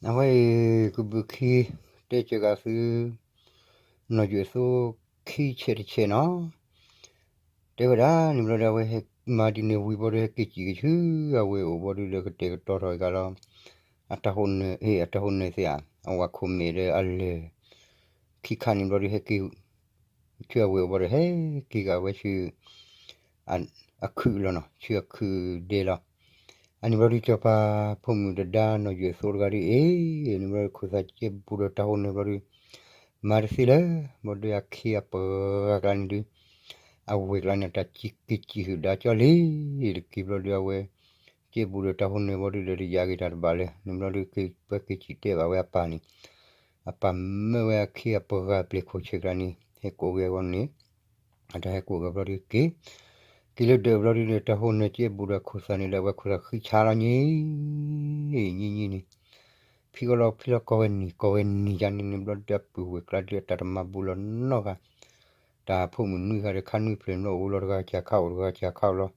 အဝဲအံၤ ကဘုးခံ တဲစၢၤဂၤသု နီၢ်ယွဲၣ်သိ ခံဆဲးတဆဲးနီၤ, တဲဝဲဒၣ်န့ၣ်ဘျီဒီး အဝဲဟဲမၤဒ်န့ၣ်ဝံၤဘျီဒီး ဟဲက့ၤစံၣ်က့ၤဆူအဝဲၢ်အိၣ်ဘျီဒီး ကတဲာ်ကတီၤထီၣ်အဂၤလီၤ, အတၢ်ဟိၣ်နၢၤ အတၢ်ဟိၣ်နၢၤသ့ၣ်ဧါ, အဝၤခိၣ်မဲာ်ဒီးအလၢၢ် ခံခါန့ၣ်ဘျီဒီး ဟဲက့ၤ ဆူအဝဲၢ်အိၣ်ဘျီဒီး ဟဲက့ၤဂၤဝဲဆူ အခုးလီၤနီၤ, ဆူအခုးဒဲလီၤ. အန့ၣ်ဘျီဒုး စီၤပၤဖိမုၣ်တဒါနီၢ်ယွဲၣ်သိတဂၤဒုးအ့ၣ်, န့ၣ်ဘျီဒုး ခိၣ်သၣ်ကဲဘူးဒီးတၢ်ဟိၣ်နၢၤဘျီဒုး မၤတသ့လၢၤ, ဘျီဒုးအခ့အပှၤကျါန့ၣ်ဒုး အဝဲၢ်ကျါန့ၣ် တၢ်က့ၤက့ၤစံၣ်ဟုၣ်ဒါကၠီလံ, တက့ၢ်ဘျီဒုးအဝဲ ကဲဘူးဒီးတၢ်ဟိၣ်နၢၤဘျီဒုးဒီး တယာ်က့ၤတၢ်တဘၣ်လၢၤ, န့ၣ်ဘျီဒုး က့ၤပှၤက့ၤစံၣ်တဲဘၣ်ဝဲအပၢ်န့ၣ်, အပၢ်မၢဝဲအခ့အပှၤပျဲၢ်ခိၣ်ဆဲးကျါန့ၣ် ဟဲကိးက့ၤအဂီၢ်န့ၣ်, အတၢ်ဟဲကိးက့ၤဘျီဒုးက့ၤ က့ၤလၢဒၢးဘျီဒုးဒီး တၢ်ဟိၣ်နၢၤကဲဘူးဒီးခိၣ်သၣ်န့ၣ်ဒီး အဝဲခိၣ်သၣ်ဃံဆါလီၤန့ၣ် နံၤနံၤန့ၣ် ဖံကီလီၤဖံလီၤ ကိးဝဲနံၤ ကိးဝဲနံၤယါန့ၣ်န့ၣ်ဘျီဒုး အပုၢ်ဝဲၢ်ကျါဒုး အတၢ်တမၤဘူးလီၤနီတဂၤ, တၢ်ဖိမုၣ်နွံဂၤဒီး ခါနွံဖျၢၣ်န့ၣ် အိၣ်လီၤတဂၤကစၢ်ခါ အိၣ်တဂၤကစၢ်ခါအိၣ်လီၤ.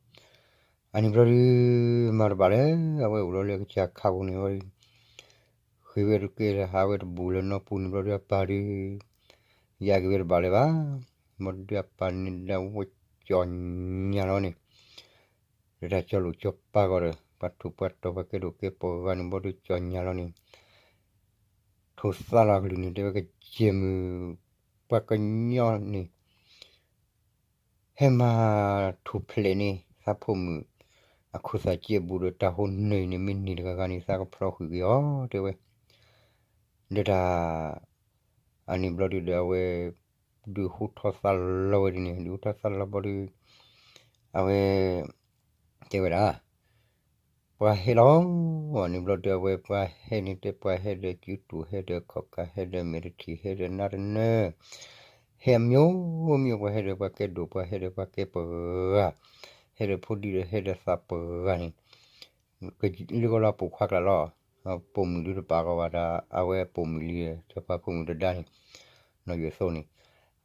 အန့ၣ်ဘျီဒုး မၤတဘၣ်လၢၤ, အဝဲအိၣ်လီၤလၢကစၢ်ခါပူၤန့ၣ်ဘျီဒုး ဃ့ဝဲတကဲလၢၤ ဟးဝဲတဘူးလၢၤနီၢ်ပူၤန့ၣ်ဘျီဒုး အပၢ်ဒုး ယါက့ၤဝဲတဘၣ်လၢၤဘၣ်. ဘျီဒုးအပၢ်န့ၣ်ဒၣ်ဝဲကၠီၣ်ညါလီၤန့ၣ်, လၢတၢ်ကၠီလိာ်ကၠီပၤဂီၢ်ဒီး ပှၤထူးပှၤတီၤ ပှၤကဲဒိၣ်ကဲပှၤဂၤန့ၣ်ဘျီဒုး ကၠီၣ်ညါလီၤန့ၣ် ထိၣ်သါလီၤအကလုၢ်န့ၣ် တဲဝဲကစၢၢ်မုၢ် ပှၤကညီန့ၣ် ဟဲမၤထူၣ်ဖျဲးန့ၣ် သးဖိမုၣ် အခိၣ်သၣ်ကဲဘူးဒီးတၢ်ဟိၣ်နၢၤအံၤန့ၣ် မ့ၢ်န့ၢ်တဂၤဂၤန့ၣ် သးကဖျီဃုာ်က့ၤအီၤ တဲဝဲ, ဒီးတၢ် အန့ၣ်ဘျီဒုးဒီးအဝဲ ဒုးဟူထီၣ်သါလီၤဝဲဒ်န့ၣ် ဒုးဟူထီၣ်သါလီၤဘျီဒုး အဝဲ တဲဝဲဒၣ် ပှၤဟဲလီၤ, န့ၣ်ဘျီဒုးအဝဲ ပှၤဟဲန့ၣ်တဲ ပှၤဟဲဒီးကၠူတူာ် ဟဲဒီးခီၣ်ကၢ် ဟဲဒီးမဲာ်တထံၣ် ဟဲဒီးနါတနၢၤ ဟဲအမျိုးမျိုး ပှၤဟဲဒီးပှၤကဲဒိၣ် ပှၤဟဲဒီးပှၤကဲပှၤဂၤ ဟဲဒီးဖိဒံဒီးဟဲဒီးသးပှၤဂၤန့ၣ် လၢကီၢ်လၢပိာ်ခွါကျါလီၤ. ပိာ်မုၣ်ဒုးတပာ်ကီၤဘၣ်တၢ် အဝဲပိာ်မုၣ်လံ စီၤပၤဖိမုၣ်တဒါန့ၣ် နီၢ်ယွဲၣ်သိန့ၣ်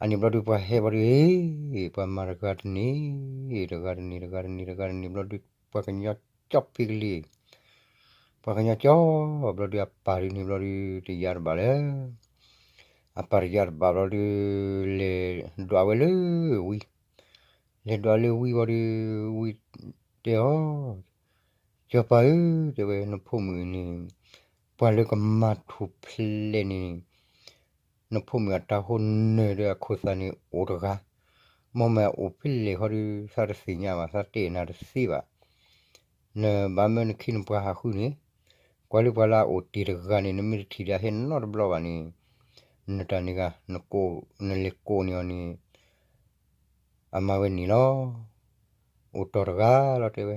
အန့ၣ်ဘျီဒုးပှၤဟဲဘျီဒုး ပှၤမၤတဂၤတန့ၢ် တဂၤတန့ၢ် တဂၤတန့ၢ် တဂၤတန့ၢ်ဘျီဒုး ပှၤကညီကၠီဖံကလံၤ ပှၤကညီကၠီ ဘျီဒုးအပၢ်ဒုးန့ၣ်ဘျီဒုး တယာ်တဘၣ်လၢၤ အပၢ်တယာ်တဘၣ်ဘျီဒုး လဲၤဒွးဝဲလၢဝံ လဲၤဒွးလၢဝံဘျီဒုး ဝံတဲအီၤ စီၤပၤဧၢ တဲဝဲ နဖိမုၣ်န့ၣ် ပှၤလၢကမၤထူၣ်ဖျဲးန့ၣ် နဖိမုၣ်အတၢ်ဟိၣ်နၢၤဒီးအခိၣ်သၣ်န့ၣ်အိၣ်တဂၤ, မ့ၢ်မ့ၢ်အိၣ်ဖဲလဲၣ်ဃီဒီး သးတသ့ၣ်ညါဘၣ် သးတဲနၤတသ့ဘၣ်. နဘၣ်မၢနခ့နပှၤဟးဃုန့ၣ်, ကွၢ်လၢပှၤလၢအအိၣ်တ့ၢ်တဂၤန့ၣ် နမ့ၢ်တထံၣ်ဒီးဟဲနီတဘျီဘၣ်န့ၣ်, နတၢ်န့ၣ်ဂၤ နလဲၤကိးန့ၢ်အီၤန့ၣ် အမၤဝဲန့ၣ်လီၤ. အိၣ်တီၢ်တဂၤလီၤတဲဝဲ.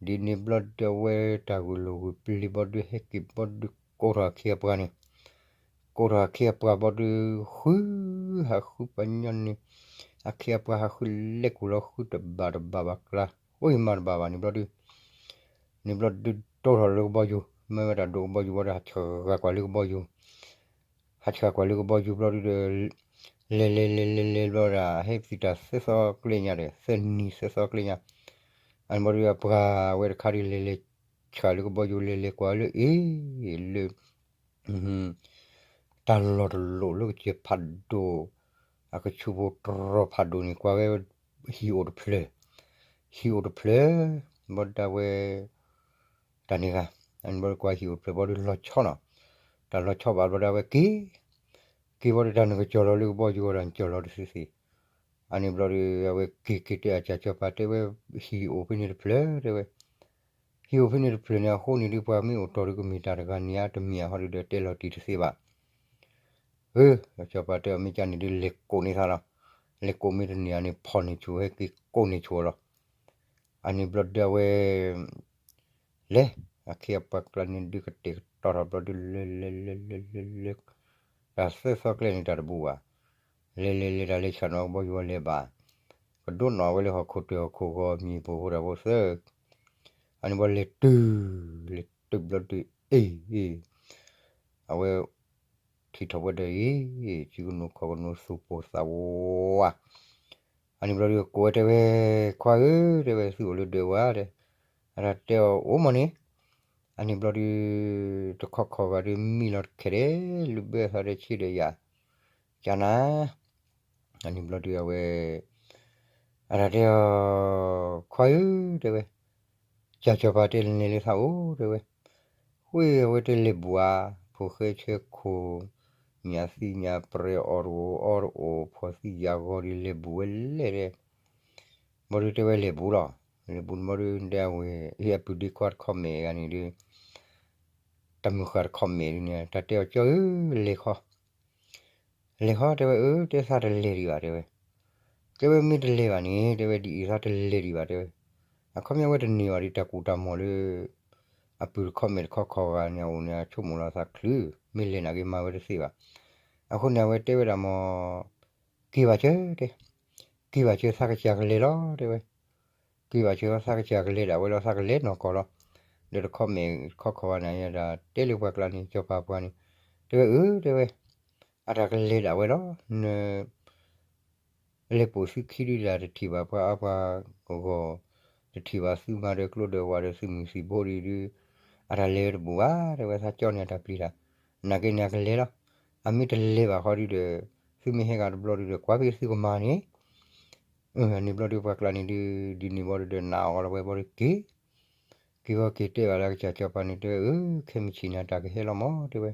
ဒ်န့ၣ်ဘျီဒုးအဝဲတၢ်ဂုာ်လိာ်ဂုာ်ပျံၤဘျီဒုး ဟဲက့ၤဘျီဒုးကိးထီၣ်အခ့အပှၤန့ၣ်, ကိးထီၣ်အခ့အပှၤဘျီဒုး ဃု ဟးဃုပှၤညီန့ၣ်, အခ့အပှၤဟးဃုလဲၤကိးလီၤ ဃုတဘၣ်တဘၣ်ဘၣ်ကျါ အိၣ်ယမၤတဘၣ်ဘၣ်န့ၣ်ဘျီဒုး န့ၣ်ဘျီဒုးတိၢ်ထီၣ်လၢကဘီယူၤ, မ့ၢ်ဝဲတၢ်ဒိးကဘီယူၤဘျီဒီး ဟးဆှၢကွၢ်လၢကဘီယူၤ, ဟးဆှၢကွၢ်လၢကဘီယူၤဘျီဒုးဒီး လဲၤလဲၤလဲၤလဲၤလဲၤဘျီဒီး ဟဲသံတၢ်သၢသီကျဲညါဒီး သၢနံၤသၢသီကျဲညါ, အန့ၣ်ဘျီဒုးအပှၤဝဲတခါဒုး လဲၤလဲၤဆှၢလၢကဘီယူၤ လဲၤလဲၤကွၢ်လၢအ့ၣ် လၢ တၢ်လီၢ်တလီၢ်လၢကစၢၢ်ဖးဒိၣ် အကဆူးဖိတြီၤဖးဒိၣ်န့ၣ် ကွၢ်ဝဲဟံၣ်အိၣ်တဖျၢၣ်, ဟံၣ်အိၣ်တဖျၢၣ်, ဘၣ်ဒၣ်ဝဲ တၢ်န့ၣ်ဂၤ, အန့ၣ်ဘျီဒုးကွၢ်ဟံၣ်အိၣ်တဖျၢၣ်ဘျီဒုးလီၤဆီနီၤ, တၢ်လီၤဆီဘၣ်ဘျီဒုးအဝဲက့ၤ, က့ၤဘျီဒုးတၢ်နကကၠီၤလီၤလၢကဘီယူၤအီၤဒီး နကၠီၤလီၤတသ့သ့, အန့ၣ်ဘျီဒုးအဝဲက့ၤက့ၤတဲအကၢ် စီၤပၤတဲဝဲ ဟံၣ်အိၣ်ဖဲန့ၣ်တဖျၢၣ်တဲဝဲ ဟံၣ်အိၣ်ဖဲန့ၣ်တဖျၢၣ်န့ၣ် အဃိန့ၣ်ဒုး ပှၤမ့ၢ်အိၣ်တီၢ်ဒုးကမ့ၢ်တၢ်တဂၤန့ၣ်ဧါ တမ့ၢ်ဧါဟီဒုးဒီးတဲလီၤတံၢ်တသ့ဘၣ်. အၢ စီၤပၤတဲအီၤ မ့ၢ်ကန့ၣ်ဒုး လဲၤကိးန့ၢ်သးလီၤ. လဲၤကိးမ့ၢ်တန့ၢ်ဧါန့ၣ် ဖီၣ်န့ၢ်ဆူၣ် ဟဲက့ၤကိးန့ၢ်ဆူၣ်အီၤလီၤ. အန့ၣ်ဘျီဒုးအဝဲ လဲၤ အခ့အပှၤကျါန့ၣ်ဒုးကတဲာ်ကတီၤထီၣ်ဘျီဒုး လဲၤလဲၤလဲၤလဲၤလဲၤ တၢ်သၢသီကျဲန့ၣ်တၢ်တဘူးဘၣ်. လဲၤလဲၤလဲၤတၢ်လဲၤဆှၢနီၤကဘီယူၤအီၤလဲၤဘၣ်. ကဒိးနီၣ်ဝဲလၢဟီၣ်ခိၣ်တၢၢ်ဟီၣ်ခိၣ်ဂီၤ မံၤပူၤဖိတၢ်ဖိသၢ အန့ၣ်ဘျီလဲၤတုၤ လဲၤတုၤဘျီဒုး အ့ၣ် အဝဲ ထံၣ်ထီၣ်ဝဲဒီးအံၤ စုကနိၣ်ခီၣ်ကနိၣ်သူၣ်ပိၢ်သးဝး, အန့ၣ်ဘျီဒုးကိးဝဲတဲဝဲ ခွါဧၢ တဲဝဲ သုအိၣ်လၢဒၢးဝဲတဲ, အတၢ်တဲအီၤအိၣ်မးန့ၣ်, အန့ၣ်ဘျီဒုး တခီခီဂၤဒုးမံလီၤတခဲဒဲး လုၢ်ဘၢသးဒီးဆ့ဒီးယၤ ကနၤ အန့ၣ်ဘျီဒုးအဝဲ အတၢ်တဲအီၤ ခွါဧၢ တဲဝဲ, ကၢ်စီၤပၤတဲလဲၤလၢသးအိၣ် တဲဝဲ, ဃ့အဝဲတဲလဲၤဘူးဧါ, ဖိဃဲဆဲခိၣ် ညၣ်သံညၣ်ပြဲၤအီၣ်တအိၣ်အီတအိၣ် ဖီၣ်သံယာ်ဂီၤဒ်လဲၤဘူးဝဲလဲၣ်တဲ, ဘျီဒုးတဲဝဲလဲၤဘူးလီၤ, လဲၤဘူးဘျီဒုးတဲအဝဲ အ့ၣ်အပုၢ်ဒ့ခွါတခီမဲာ်ဂၤန့ၣ်ဒုး တၢ်မုၢ်ဃၢ်တခီမဲာ်ဒုးန့ၣ် တၢ်တဲအီၤကၠီဧၢ လဲၤခီ လဲၤခီ တဲဝဲအၢ တဲသးတလဲၤဒံးဘၣ် တဲဝဲ, တဲဝဲမ့ၢ်တလဲၤဘၣ်န့ၣ် တဲဝဲဒ်အံၤသးတလဲၤဒံးဘၣ် တဲဝဲ, အခီပညီဝဲတန့ၢ်ဘၣ်ဒ်တၢ်ကူၣ်တၢ်မီၢ်လၢ အပုၢ်တခီမဲာ်တခီခီဂၤန့ၣ်အအိၣ်န့ၣ် အဆိကမိၣ်လီၤသးချုး မ့ၢ်လဲၤနာ်က့မၤဝဲတသ့ဘၣ်, အဃိန့ၣ် အဝဲတဲဝဲဒၣ်မီၢ် က့ၤဘၣ်စၢၤ တဲ, က့ၤဘၣ်စၢၤသးကစၢ်ကလဲၤလီၤ တဲဝဲ က့ၤဘၣ်စၢၤသးကစၢ်ကလဲၤဒၣ်ဝဲလီၤ သးကလဲၤနီၢ်ကီၢ်လီၤ, ဒီးတခီမဲာ်တခီခီဂၤန့ၣ် ယဒၣ်တဲလၢပှၤကျါန့ၣ် စီၤပၤပှၤန့ၣ်, တဲဝဲအၢ တဲဝဲ, အတၢ်ကလဲၤဒၣ်ဝဲလီၤ, န လဲၤပိာ်သုခံဒုးဒၣ်တထံၣ်ဘၣ်ပှၤအါပှၤဂီၢ်, တထံၣ်ဘၣ်သုမၤဒီးကျိဒီးဝးဒီးသုးမုၢ်သံၣ်ဘိဒ်ဒုး, အတၢ်လဲၤဝဲတဘူးဘၣ် တဲဝဲသးကၠီန့ၣ်အတၢ်ပျံၤတၢ်, နာ်က့န့ၣ်အကလဲၤလီၤ, အမ့ၢ်တလဲၤဘၣ်ဃီဒုးဒီး, သုမ့ၢ်ဟဲဂၤတဘျီဒုးဒီး ကွၢ်ဖဲသုကမၤန့ၣ် န့ၣ်ဘျီဒုးပှၤကျါန့ၣ်ဒုး ဒ်န့ၣ်ဘျီဒုးဒီးနာ်အီၤလီၤဝဲဘျီဒုးက့ၤ, က့ၤဂီၤက့ၤတဲဘၣ်လၢကစၢ်စီၤပၤန့ၣ် တဲဝဲအၢ ခဲမုၢ်ဆ့ၣ်န့ၣ်တၢ်ကဟဲလီၤမီၢ် တဲဝဲ,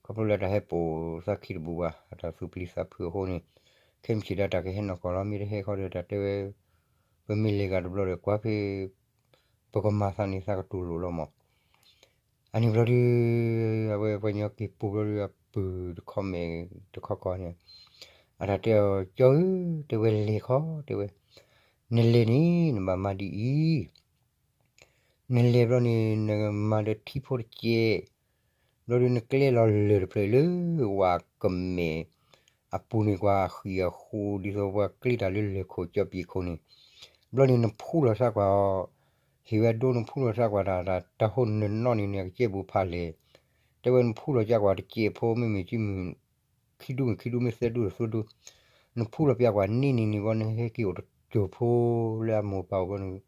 ခီဖျိလၢတၢ်ဟဲပိာ်သးခံတဘူးဘၣ် အတၢ်သူၣ်ပျံၤသးဖုးအဃိန့ၣ်, ခဲမုၢ်ဆ့ၣ်ဒၣ်တၢ်ကဟဲနီၢ်ကီၢ်လီၤ မ့ၢ်တဟဲဃီဒီးတၢ်တဲဝဲ, ပမ့ၢ်လဲၤဂၤတဘျီဒီးကွၢ်ဖဲ ပကမၤသးန့ၣ်သးကတူၢ်လိာ်လီၤမီၢ် အန့ၣ်ဘျီဒုး အဝဲပှၤညီက့ၤပူၤဘျီဒုး အပုၢ်တခီမဲာ်တခီခီန့ၣ်, အတၢ်တဲအီၤ ကၠီဧၢ တဲဝဲလဲၤခီ တဲဝဲ, နလဲၤန့ၣ် နဘၣ်မၤဒ်အံၤ, နလဲၤဘျီန့ၣ် နမၤဒီးထံဖိတကဲး, ဘျီဒုးနကျဲလီၤလၢၢ်တဖျၢၣ်လၢ ဝၣ်ကမဲာ် အပူၤန့ၣ်ကွၢ်အဃံအဃူ ဒ်သိးပှၤကျ့တၢ်လၢလၢၢ်ခိၣ်ကၠီပံာ်ခိၣ်န့ၣ်, ဘျီန့ၣ်နဖူလီၤသးကွၢ်အီၤ, ဟ့ၣ်ဝဲဒိနဖူလီၤသးကွၢ်တၢ် တၢ်ဟိၣ်နၢၤနီၣ်န့ၣ်န့ၣ် အကစဲဘူးဖးလဲၢ်, တဲဝဲနဖူလီၤသးကွၢ်တကဲးဖိ မ့မ့ၢ်ကမုၢ် ခံဒူမ့ၢ်ခံဒူမ့ၢ်သၢဒူသၢဒူ, နဖူလီၤပျၢ်ကွၢ်န့ၢ်န့ၣ်န့ၣ်ဘီ နဟဲက့ၤအိၣ်တစိၢ်ဖိလၢအမိၢ်ပၢ်အိၣ်ဘီန့ၣ်,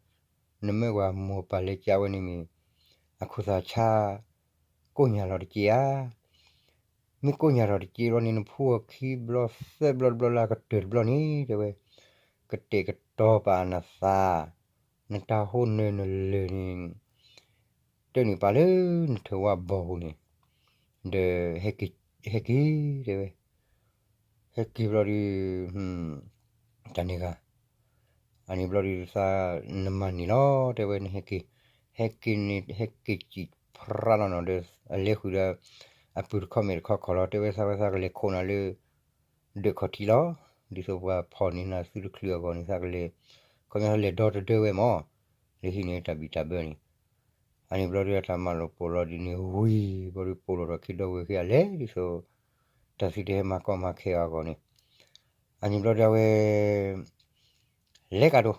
နမၢကွၢ်မိၢ်ပၢ်လဲၤကးဝဲန့ၣ်မ့ၢ် အခိၣ်သၣ်ဆါ ကိးညၢ်လီၤတက့ဧါ, မ့ၢ်ကိးညၢ်ထီၣ်တက့ဘျီန့ၣ် နဖူအီၤခံဘျီသၢဘျီတဘျီလၢအကတၢၢ်တဘျီန့ၣ် တဲဝဲ, ကတဲာ်ကတီၤပာ်နသး, နတၢ်ဟိၣ်နၢၤနလၢၢ်န့ၣ် တၢ်န့ၣ်ပာ်လၢနထၢၣ်ဝါဘီၣ်ပူၤန့ၣ်, ဒီး ဟဲက့ၤ တဲဝဲ, ဟဲက့ၤဘျီဒုး တၢ်န့ၣ်ဂၤ, အန့ၣ်ဘျီဒုးသး နမၤန့ၢ်လီၤ တဲဝဲ နဟဲက့ၤ, ဟဲက့ၤန့ၣ် ဟဲက့ၤစံၣ်ဖရါလီၤနီၤဒီး အလဲၤဃုာ်ဒီး အပုၢ်တခီမဲာ်တခီခီလီၤ တဲဝဲ သးဝဲသးကလဲၤခိးနၤလၢ ဒၢးခီၣ်ထံးလီၤ, ဒ်သိးပှၤဖီၣ်န့ၢ်နၤသုတချုးအဂီၢ်န့ၣ် သးကလဲၤ, ခီပညီသးလဲၤဒီတဒၢဝဲမၢ်, လၢဟံးန့ၢ်တၢ်ဘံၣ်တၢ်ဘၢန့ၣ်, အန့ၣ်ဘျီဒုးအတၢ်မၤလိာ်ပိာ်လီၤဒ်န့ၣ်ဝံၤ ဘျီဒုးပိာ်လိာ်ထီၣ်ခံဒီဝဲၢ်ခံအလဲၤဒ်သိး တၢ်သံတဟဲမၤကီမၤခဲအဂီၢ်န့ၣ်, အန့ၣ်ဘျီဒုးအဝဲ လဲၤကဒီး,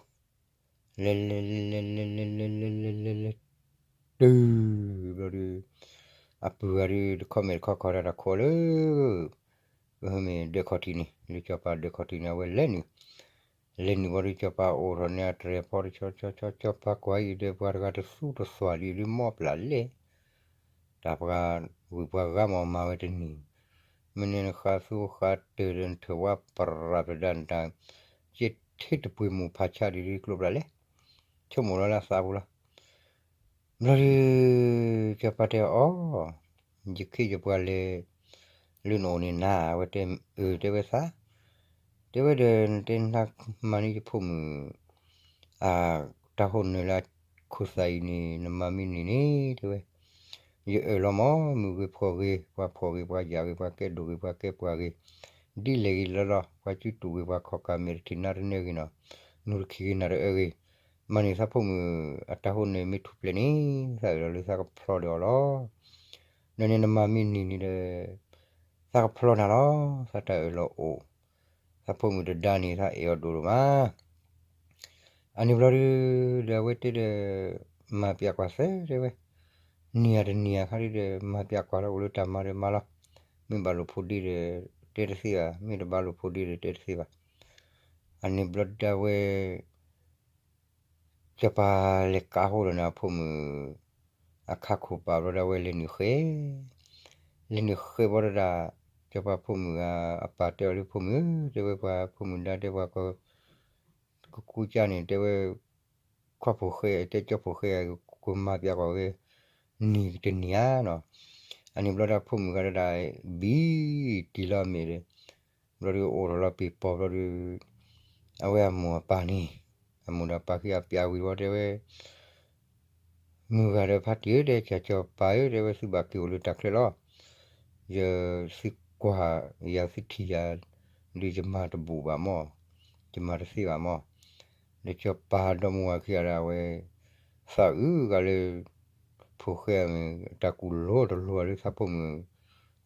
လဲၤလဲၤလဲၤလဲၤလဲၤလဲၤလဲၤလဲၤလဲၤလဲၤလဲၤ တုၤဘျီဒုး အပုၢ်ဂၤဒုး တခီမဲာ်တခီခီတၢ်တၢ်ခိးလၢ မ့ၢ်ဒၢးခီၣ်ထံးန့ၣ် လၢစီၤပၤဒၢးခီၣ်ထံးန့ၣ် အဝဲလဲၤနုာ်, လဲၤနုာ်ဘျီဒုး စီၤပၤအိၣ်ထီၣ်န့ၢ်အတြဲၤဖီတဆီဆီဆီ စီၤပၤကွၢ်အံၤဒီးပှၤတဂၤတသူတသွၣ်လံဒုး မီၢ်ပျၢ်လဲၣ် တၢ်ပှၤဂုၤပှၤဂၤမ့ၢ်မၤဝဲတန့ၢ်, မ့ၢ်န့ၣ်နဃးသူဃးတၢၢ်ဒီးနထၢၣ်ဝါပရၣ်ပဒၣ်နတၢ်, ကဲထ့တပှ့ၤမိၢ်ဖးဆါဒ်ဒုးကျိပျၢ်လဲၣ်, ဆိကမိၣ်လီၤလၢအသးပူၤလီၤ. ဘျီဒုး စီၤပၤတဲအီၤ, ယခ့ယပှၤလဲၤ လၢနအိၣ်န့ၣ်နၤ, အဝဲတဲအၢ တဲဝဲသး, တဲဝဲဒီးနတဲနၤမၤန့ၢ်ယဖိမုၣ် အတၢ်ဟိၣ်နၢၤလၢအခိၣ်သၣ်အံၤန့ၣ် နမၤမ့ၢ်န့ၢ်န့ၣ် တဲဝဲ, ယအၢၣ်လီၤမၢ် မုၢ်ဂ့ၤဖှီၣ်ဂ့ၤ ပှၤဖှီၣ်ဂ့ၤ ပှၤယာ်ဂ့ၤ ပှၤကဲဒိၣ်ဂ့ၤ ပှၤကဲပှၤဂ့ၤ, ဒ်လဲၣ်ဂ့ၤလီၤလီၤ ပှၤစုတူာ်ဂ့ၤ ပှၤခီၣ်ကၢ်မဲာ်တထံၣ်နါတနၢဂ့ၤနီၤ, နူၤတခံဂ့ၤနၤတအၢဂ့ၤ, မၤန့ၢ်သးဖိမုၣ်အတၢ်ဟိၣ်နၢၤမ့ၢ်ထူၣ်ဖျဲးန့ၣ် သးအၢၣ်လီၤလၢသးကဖျီဒီးအီၤလီၤ. ဒီးန့ၣ်နမၤမ့ၢ်န့ၢ်န့ၣ်ဒီး သးကဖျီနၤလီၤ သးတၢ်အၢၣ်လီၤအိၣ်, သးဖိမုၣ်တဒါန့ၣ် သးအဲၣ်အီၤဒိၣ်ဒိၣ်မး. အန့ၣ်ဘျီဒုး ဒီးအဝဲတဲဒီး မၤပျးကွၢ်သၢတဲဝဲ, နံၤဧါတနံၤဧါခါဒုးဒီး မၤပျးကွၢ်လီၤ အိၣ်လၢတၢ်မၤဒီးမၤလီၤ, မ့ၢ်ဘၣ်လိာ်ဖိးဒ့ဒီး တဲတသ့ဘၣ်, မ့ၢ်တဘၣ်လိာ်ဖိးဒ့ဒီး တဲတသ့ဘၣ်. အန့ၣ်ဘျီဒုးအဝဲ စီၤပၤလဲၤကးဃိဒီးန့ၣ်အဖိမုၣ် အခါခိၣ်ပာ်ဘျီဒီး အဝဲလဲၤနုာ်ဃဲ လဲၤနုာ်ဃဲဘီဒီးဒၣ် စီၤပၤဖိမုၣ်ဂၤ အပၢ်တဲအီၤလၢ ဖိမုၣ်ဧၢ, တဲဝဲပှၤဖိမုၣ်ဒါ တဲပှၤ ကကူကၢ်န့ၣ် တဲဝဲ ခွါဖိၣ်ဃဲ တဲကၠီဖိၣ်ဃဲ ကမၤပျးကွၢ်ဝဲ နံၤတနံၤဧါနီၤ. အန့ၣ်ဘျီဒီးဖိမုၣ်ဂၤဒီးဒၣ် ဘံတံၢ်လီၤအမဲာ်ဒီး ဘျီဒီးအိၣ်ထီၣ်လီၤပ့ၤပီၤဘျီဒီး အဝဲအမိၢ်အပၢ်န့ၣ် အမိၢ်ဒီးပၢ်ခံဂၤပျးဝံၤဘီ တဲဝဲ မုၢ်ဂၤဒီးဖါတံၢ်ဧၢ တဲ ကၠီၤပၤဧၢ တဲဝဲ သုဘၣ်က့ၤအိၣ်လၢတၢ်ချၢလီၤ. ယသုကွၢ်ယၤသုထံၣ်ယၤ ဒီးယမၤတဘူၣ်ဘၣ်မီၢ်, ယမၤတသ့ဘၣ်မီၢ်. ဒီးစီၤပၤဒီမါဝၤခံဂၤဒီးအဝဲ သးအုးဂၤလၢ ဖိၣ်ဃဲအမ့ၢ် တၢ်ကူၣ်လိတလိၤလၢသးဖိမုၣ်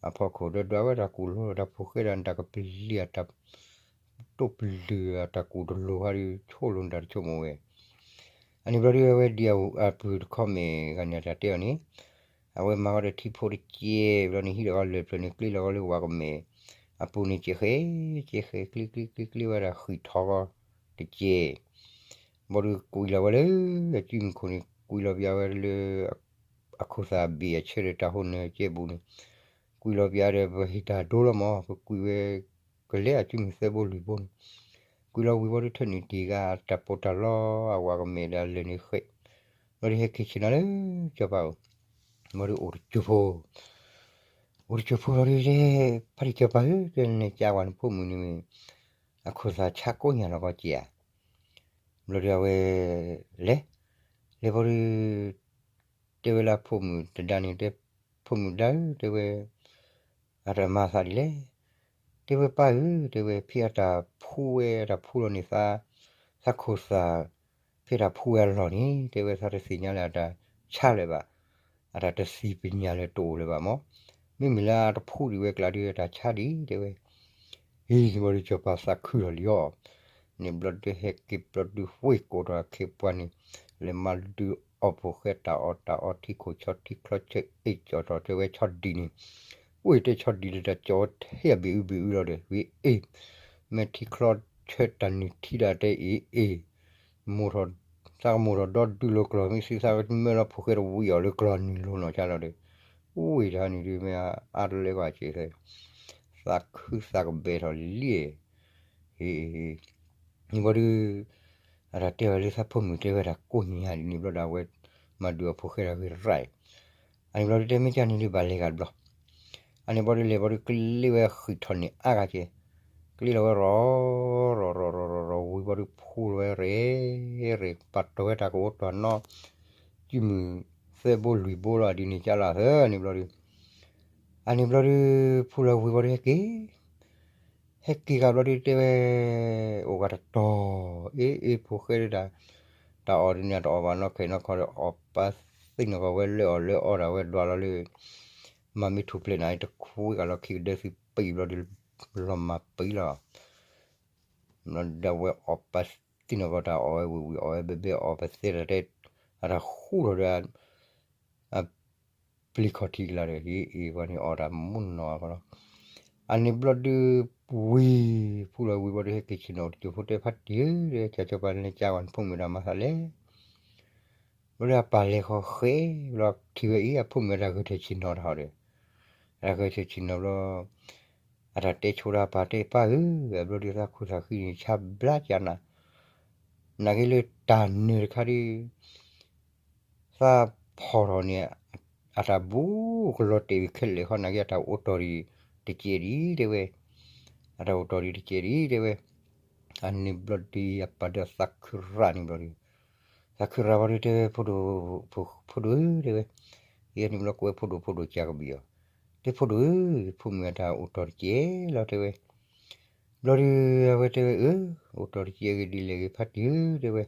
အဖီခိၣ် ဒီးဒွးဝဲတၢ်ကူၣ်လိတၢ် ဖိၣ်ဃဲဒီးနတၢ်ကပလံၤအတၢ် တိၢ်ပလုာ်အတၢ်ကူၣ်တလိၤဟါဒီး ဆိလိာ်နတၢ်တဆိကမိၣ်ဝဲ အန့ၣ်ဘျီဒီး အဝဲဒ်အပူၤတခီမ့ၢ်ဂၤန့ၣ်တၢ်တဲအီၤန့ၣ် အဝဲမၤဃီဒီးထံဖိတကဲဘျီန့ၣ် ဟံးဒီးဃီလၢာ်ဖျၢၣ်န့ၣ် ကျ့လီၤဃီလၢဝၤကမဲာ် အပူၤန့ၣ် ကဲဃဲ ကဲဃဲ ကျ့ကျ့ကျ့ကျ့ဝဲဒၣ် ဃံးထီၣ်ဃီတကဲ ဘီဒီးကွံာ်လီၤဝဲလၢ အစုမုၢ်ခိၣ်န့ၣ် ကွံာ်လီၤပျးဝဲလၢ အခိၣ်သၣ်ဘ့ၣ်အဆၢဒီးတၢ်ဟိနၢၤကဲဘူးန့ၣ် ကွံာ်လီၤပျးဒီး ပဟ့ၣ်တၢ်ဒိလီၤမီၢ် ပကွံာ်ဝဲ ကလဲၤအစုမုၢ်သၢဘိလွံၢ်ဘိန့ၣ် ကွံာ်လီၤဝံၤဘီဒီး ထၢနုာ်တ့ၢ်ဂၤ တၢ်ပီးတၢ်လီအဝၤကမဲာ်ဒီးအလၢာ်န့ၣ်ဃဲး ဘျီဒီးဟဲက့ၤဆ့ၣ်နီၤလၢ စီၤပၤအိၣ် ဘီဒီးအိၣ်တစိၢ်ဖိ အိၣ်တစိၢ်ဖိဘျီဒီး ဖါတံၢ်စီၤပၤဧၢ တဲနကးဝဲနဖိမုၣ်န့ၣ်မ့ၢ် အခိၣ်သၣ်ဆါကိးညါလီၤကီကဲဧါ ဘျီဒီးအဝဲ လဲၤ လဲၤဘီဒီး တဲဝဲလၢအဖိမုၣ်တဒါန့ၣ် တဲ ဖိမုၣ်ဒါဧၢ တဲဝဲ အတၢ်မၤသးဒ်လဲၣ် တဲဝဲပၢ်ဧၢ တဲဝဲ ဖဲအတၢ်ဖှူဝဲ အတၢ်ဖှူလီၤန့ၣ်သး သးခိၣ်သၣ် ဖဲတၢ်ဖှူဝဲအလီၢ်န့ၣ် တဲဝဲသးတသ့ၣ်ညါလၢအတၢ်ဆါလၢၤဘၣ်, အတၢ်တသ့ၣ်ညါလၢၤတအိၣ်လၢၤဘၣ်မီၢ်, မ့မ့ၢ်လၢအတဖှူဒံးဝဲကျါဒီးအတၢ်ဆါဒံး တဲဝဲ ဟံးန့ၣ်ဘီဒီးစီၤပၤသးခုလီၤလံအီၤ, န့ၣ်ဘျီဒုးဟဲက့ၤဘျီဒုးဝ့ၢ်ကိးထီၣ်အခ့ပှၤန့ၣ်, လဲၤမၤဒုးအီၣ်ဖိၣ်ဃဲတၢ်အီၣ်တၢ်အီထံခိၣ်ဆီထံချီဆၢအ့ၣ်ကၠီၣ်ထီၣ်တဲဝဲဆီဒံၣ်န့ၣ်, ဝ့ၢ်တဲဆီဒံၣ်ဒီးတၢ်ကၠီၤထဲအဘ့ၣ်အုဘ့ၣ်အုလီၤဒီး ဝံၤအ့ၣ်, မ့ၢ်ထံချီဆၢတၢ်နုၢ်ထံဒၣ်တဲအ့ၣ်အ့ၣ်, မိၢ်ထီၣ်, သးကမိၢ်ထီၣ်ဒီဒုးလၢကျီၢ် မ့ၢ်သံသးကမၢလီၤဖိၣ်ဃဲတဝံၤအီၤလၢကျီၢ်နုၢ်လိၤနီၢ်ဆါလီၤဒီး, ဝ့ၢ်တၢ်နုၢ်ဒုးမ့ၢ်အါတလၢကွၢ်စ့ၢ်, သးခုသးကဘဲထီၣ်လံ, ဟ့ၣ်, န့ၣ်ဘီဒုး, အတၢ်တဲဝဲလၢသးဖိမုၣ်တဲဝဲဒၣ်ကိးညါဒ်န့ၣ်ဘျီဒီးအဝဲ, မၤဒုးအီၣ်ဖိၣ်ဃဲတၢ်ဂ့ၢ်ရၣ်, အန့ၣ်ဘျီဒုးတဲမ့ၢ်ကန့ၣ်ဒုးဘၣ်လဲၤဂၤတဘျီ အန့ၣ်ဘျီဒုးလဲၤဘီဒုးကျ့ဝဲဃံးထီၣ်န့ၢ်အါဂၤကဲ, ကျ့လီၤဝဲရီၤ, ရီၤရီၤရီၤရီၤရီၤဝံၤဘီဒုးဖှူလီၤဝဲရဲၣ်, ရဲၣ်ပာ်တီၢ်ဝဲတၢ်ကအိးတီၢ်နီၣ်, စုမုၢ်သၢဘိလွံၢ်ဘိလီၤဒ်န့ၣ်ကၢ်လီၤသၢန့ၣ်ဘျီဒုး, အန့ၣ်ဘျီဒုး, ဖှူလီၤဝံၤဘီဒုးဟဲက့ၤ ဟဲက့ၤဂၤဘျီဒုးတဲဝဲ, အိၣ်ဂၤတတီၤ, အ့ၣ်အ့ၣ်ဖိၣ်ဃဲဒၣ်, တၢ်အီၣ်ဒ်န့ၣ်တအီၣ်ဘၣ်နီၢ်ခဲနီၢ်ခီဒီး အီၣ်ပာ်သ့ၣ်နီၢ်ကီၢ်ဝဲလၢအီၣ်လၢအီဒၣ်ဝဲဒွးလီၤလၢ, မၤမ့ၢ်ထူၣ်ဖျဲးနၤတခွံကလီၤခံကဒၢသုပံးဘျီဒုး, လီၤမၤပံးလီၤ ဒီးဝဲအီၣ်ပာ်သ့ၣ်နီၢ်ကီၢ်တၢ်အီၣ်ဝဲဝံၤဝံၤအီၣ်ဝဲဘဲဘဲအီၣ်ပသဲတၢ်တဲ, အတၢ်ဃူထီၣ်ဒီး, အပျံၤခီၣ်ထံးကလါဒီး ဟ့ၣ်အ့ၣ်ပှၤန့ၣ်အီၣ်တၢ်မူနီၢ်ကီၢ်လီၤ, အန့ၣ်ဘျီဒုး, ဝံၤ, ဖှူလီၤဝံၤဘီဒုးဟဲက့ၤဆ့ၣ်နီၤတစိၢ်ဖိတဲဖါတံၢ်ဧၢ, ကၢ်ကၢ်ပှၤလဲၤကၢ်ဝဲနဖိမုၣ်တၢ်မၤသးလဲၣ် ဘျီဒုးအပၢ်လဲၤဃီၤဃဲ, ဘျီထံၣ်ဝဲအံၤ အဖိမုၣ်အတၢ်ဂဲၤထၢၣ်ဆ့ၣ်နီၤတၢ်ဟီဒီး, အတၢ်ဂဲၤထၢၣ်ဆ့ၣ်နီၤဘျီ, အတၢ်တဲဆိတၢ်ပၢ်တဲပၢ်ဧၢ, အဘျီဒုးသးခိၣ်သးဃံန့ၣ် ဆါဘျါကၢ်နၤ, နာ်က့လၢတၢ်နၢၤတခါဒုး, သးဖီၣ်ထီၣ်န့ၣ်, အတၢ်ဘူးကလီၤတဲာ်ဝံၤခဲလၢာ်ဃီနာ်က့အတၢ်အိးထီၣ်ဒံးတကဲးဒံးတဲဝဲ, အတၢ်အိးထီၣ်ဒံးတကဲးဒံးတဲဝဲ, အန့ၣ်ဘျီဒုးအပၢ်ဒီးသးခုရၣ်န့ၣ်ဘျီဒုး, သးခုရၣ်ဘျီဒုးတဲဝဲ, ဖိဒိၣ်ဧၢတဲဝဲ, ယဲန့ၣ်ဘျီကွဲးဖိဒိၣ်ဖိဒိၣ်ကၢ်ကဘံၣ်အီၤ, တဲဖိဒိၣ်ဧၢ, ယဖိမုၣ်အတၢ်အိးထီၣ်တကဲးလီၤတဲဝဲ ဘျီဒုးအဝဲတဲဝဲအၢ, အိၣ်တီၢ်တကဲးဂ့ၤဒ်လဲၣ်ဂ့ၤဖါတံၢ်ဧၢတဲဝဲ,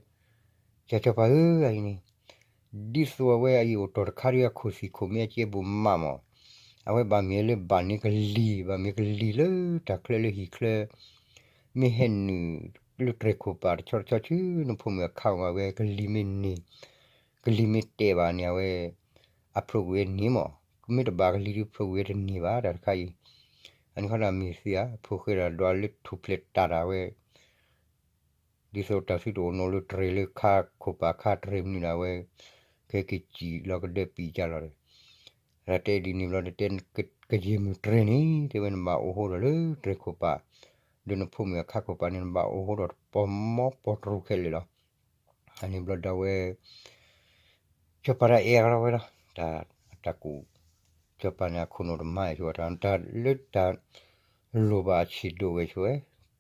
ကၢ်ကၢ်ပၢ်ဧၢအအံၤန့ၣ်, ဒ်သိးအဝဲအအံၤအိၣ်တီၢ်တခါဒီးအခိၣ်သံၣ်ခိၣ်မ့ၢ်အကဲဘူးမးမး, အဝဲဘၣ်မ့ၢ်လၢဘၣ်န့ၢ်ကလံၤ ဘၣ်မ့ၢ်ကလံၤလၢတၢ်ချၢလၢဟံၣ်ချၢ, မ့ၢ်ဟဲနုာ်လၢတြဲၤခိၣ်ပာ်တဆီတဆီဆူနဖိမုၣ်အခါမး အဝဲကလံၤမ့ၢ်န့ၢ်, ကလံၤမ့ၢ်တဲာ်ဘၣ်န့ၣ် အဝဲ အဖျိကွံာ်ဝဲန့ၣ်မး, မ့ၢ်တဘၣ်ကလံၤဒုးဖျိကွံာ်ဝဲတန့ၢ်ဘၣ်တၢ်တခါအံၤ, အန့ၣ်ခီဒၣ်မ့ၢ်သ့ဧါ ဖိၣ်ဃဲဒၣ်ဒွးလၢထူၣ်ဖျဲးတၢ်ဒၣ်ဝဲ ဒ်သိးတၢ်သုတအိၣ်နီၣ်လၢတြဲၤလၢခါခိၣ်ပာ်ခါတြဲၤမနုၤဒၣ်ဝဲ, က ကဟဲက့ၤစံၣ်လီၤကဒၢပံာ်ကၢ်လီၤဒီး တၢ်တဲဒ်န့ၣ်ဘျီဒီးတဲ ကယဲၢ်မုၢ်တြဲၤန့ၣ် တဲဝဲနဘၣ်အိၣ်ဟိဒီးလၢတြဲၤခိၣ်ပၤ, ဒီးနဖိမုၣ်အခါခိၣ်ပၤန့ၣ် နဘၣ်အိၣ်ဟိဒီးတပီၤမီပီၤတရူးခဲလၢာ်လီၤ. အန့ၣ်ဘျီဒီးဝဲ စီၤပၤတၢ်အဲၣ်ကလီၤဝဲလီၤ, တၢ်ကူၣ် စီၤပၤန့ၣ် အခိၣ်နူာ်တမါအံၤဆိ တၢ်လၢတၢ်လိၣ်ဘၣ်အဆံးဒိၣ်ဝဲဆိဝဲ,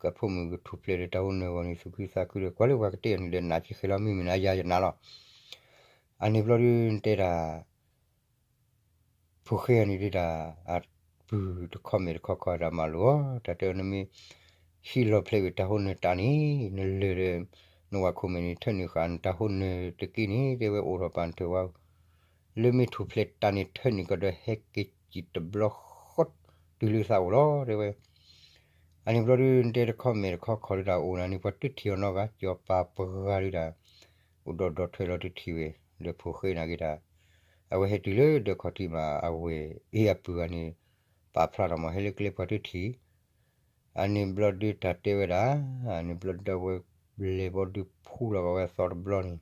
ကဖိမုၣ်ကထူၣ်ဖျဲးဒီးတၢ်ဟိနၢၤဂီၢ်န့ၣ် သူၣ်ခုသးခုဒီး ကွၢ်လၢပှၤကတဲအီၤန့ၣ်ဒီး နးက့ဃဲလီၤ မ့မ့ၢ်နၤယၤယနးလီၤ. အန့ၣ်ဘျီဒုးတဲဒၣ် ဖိၣ်ဃဲအံၤန့ၣ်ဒုးတၢ် အပုၢ်တခီမဲာ်တခီခီတၢ်မၤလိာ်အီၤ တၢ်တဲအီၤ နမ့ၢ် ဟံးလီၤဖျဲးဝံၤတၢ်ဟိနၢၤတၢ်န့ၣ် နလၢၢ်ဒီး နဝၤခိၣ်မဲာ်န့ၣ် ထၢနုာ်ဃာ်နတၢ်ဟိနၢၤတက့ၢ်န့ၣ် တဲဝဲအိၣ်ထီၣ်ပာ်နထၢၣ်ဝါ လၢမ့ၢ်ထူၣ်ဖျဲးတၢ်န့ၣ် ထၢနုာ်ကဒီးဟဲက့ၤစံၣ်တဘျီဃီ တုၤလၢသးအိၣ်လီၤ တဲဝဲ. အန့ၣ်ဘျီဒုး နတဲတခီမဲာ်တခီခီဒုးတၢ်အိၣ်နၤန့ၣ် ပှၤတထံၣ်အီၤနီတဂၤ စီၤပၤပှၤဂၤဒုးတၢ် အိၣ်ဒီးဒီးထွဲလီၤတထံၣ်ဝဲ ဒီးဖိၣ်ဃဲနာ်က့ၤတၢ် အဝဲဟဲတုၤလၢဒၢးခီၣ်ထံးမး အဝဲၢ်အ့ၣ်အပုၢ်ဂၤန့ၣ် ပာ်ဖျါထီၣ်မး ဟဲလၢကျဲပှၤတထံၣ် အန့ၣ်ဘျီဒုးတၢ်တဲဝဲဒၣ် အန့ၣ်ဘျီဒုးဝဲ လဲၤဘီဒုးဖူလီၤကဝဲသီတဘျီန့ၣ်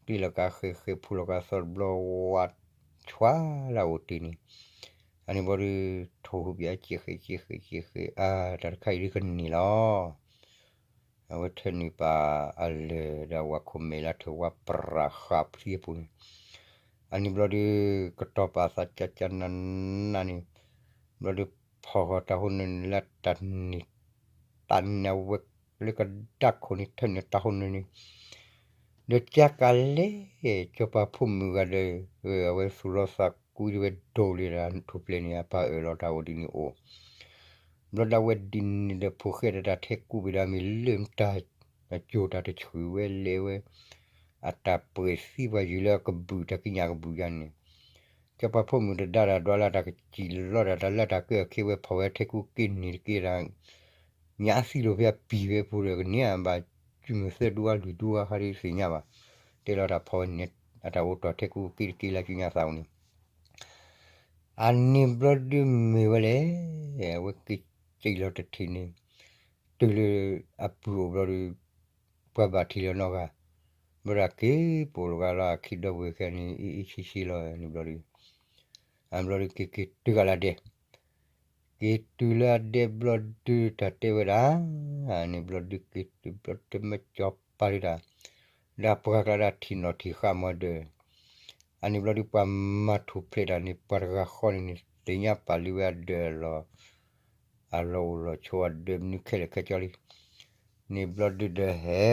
တ့ၢ်လီၤကါဃဲးဃဲးဖူလီၤကါသီတဘျီ ဝါ ဆွါလၢအအိၣ်တ့ၢ်န့ၣ် အန့ၣ်ဘျီဒုး ထိၣ်ဟူးပၠး က့ဃဲးက့ဃဲးက့ဃဲး အါ တၢ်တခါအံၤဒုးကန့ၢ်လီၤ အဝဲထၢနုာ်ပာ်အလၢၢ်ဒီးဝၤခိၣ်မဲာ်လၢထၢၣ်ဝါပရၣ်ဃာ်ဖျံအပူၤန့ၣ် အန့ၣ်ဘျီဒုး ကတီၤပာ်သးကၢကၢနးနးန့ၣ် ဘျီဒုးဖီၣ်ဃီၤတၢ်ဟိနၢၤန့ၣ်လၢတၢ်န့ၣ် တၢ်န့ၣ်အဝဲလၢကဒါခိၣ်န့ၣ် ထၢနုာ်တၢ်ဟိနၢၤန့ၣ် ဒီးကၢကၢလဲၣ် စီၤပၤဖိမုၣ်ဂၤဒီး အဝဲသူၣ်လီသးကွံဒၣ်ဝဲဒိၣ်လံဒီး ထူၣ်ဖျဲးန့ၣ် အပၢ်အၢၣ်လီၤတၢ်အိၣ်ဒ်န့ၣ်အိၣ် ဘျီဒၣ်ဝဲဒ်န့ၣ်ဒီး ဖိၣ်ဃဲဒီးတၢ်ထဲကူပံာ်ဒီးမ့ၢ်လၢတၢ် အကၠိၣ်တၢ်တဆှုၣ်ဝဲလဲၤဝဲ အတၢ်ပှဲၤသံပှၤယုၢ်လၢအကဘူၣ်တၢ်ကံးညာ်ကဘူၣ်ယါန့ၣ် စီၤပၤဖိမုၣ်တဒါတၢ်ဒွးလၢတၢ်ကစံၣ်လီၤတၢ် တၢ်လၢတၢ်ကၢၢ်အခ့ဝဲဖီၣ်ဝဲထဲကူက့န့ၣ်တက့ၢ်ဒၣ် ညါအသံလိာ်ဖဲအပံၤဝဲဖိဒီးကန့ၢ်အဘၣ် ကုမုၢ်သၢဒူဝါလွံၢ်ဒူဝါခါဒ်သ့ၣ်ညါဘၣ် တဲလီၤတၢ်ဖီၣ်ဝဲန့ၣ် အတၢ်အိၣ်တီၢ်ထဲကူက့တက့ၢ်လၢကံးညာ်သးအိၣ်န့ၣ် အန့ၣ်ဘျီဒုးမ့ၢ်ဝဲလဲၣ် အဝဲက့ၤစံၣ်လီၤတထံၣ်န့ၣ် တုၤလၢအပုၢ်အိၣ်ဘျီဒုး ပှၤဘၣ်ထံၣ်လီၤနီတဂၤ ဘျီဒုးအက့ၤပိာ်လီၤဂၤလီၤ အခံဒီပုၢ်ဝဲၢ်ခဲအံၤန့ၣ် အ့ၣ်အ့ၣ်ဆံဆံလီၤန့ၣ်ဘျီဒုး အန့ၣ်ဘျီဒုးက့ၤက့ၤတုၤဂၤလၢဒဲ က့ၤတုၤလၢအဒဲဘျီဒုးတၢ်တဲဝဲဒၣ် အန့ၣ်ဘျီဒုးက့ၤတုၤဘျီတမ့ၢ်စီၤပၤဒုးတၢ် ဒီးပှၤကျါဒၣ်ထံၣ်နီၣ်ထံၣ်ဃာ်မီၤဒၢး အန့ၣ်ဘျီဒုးပှၤမၤထူၣ်ဖျဲးတၢ်န့ၣ် ပှၤတဂၤဃီန့ၣ်န့ၣ် သ့ၣ်ညါပာ်လံဝဲအဒၢးလီၤ အလီၢ်အိၣ်လီၢ်ဆိးအဒၢးမနုၤခဲလၢာ်ခဲဆ့လံ န့ၣ်ဘျီဒုးဒီးဟဲ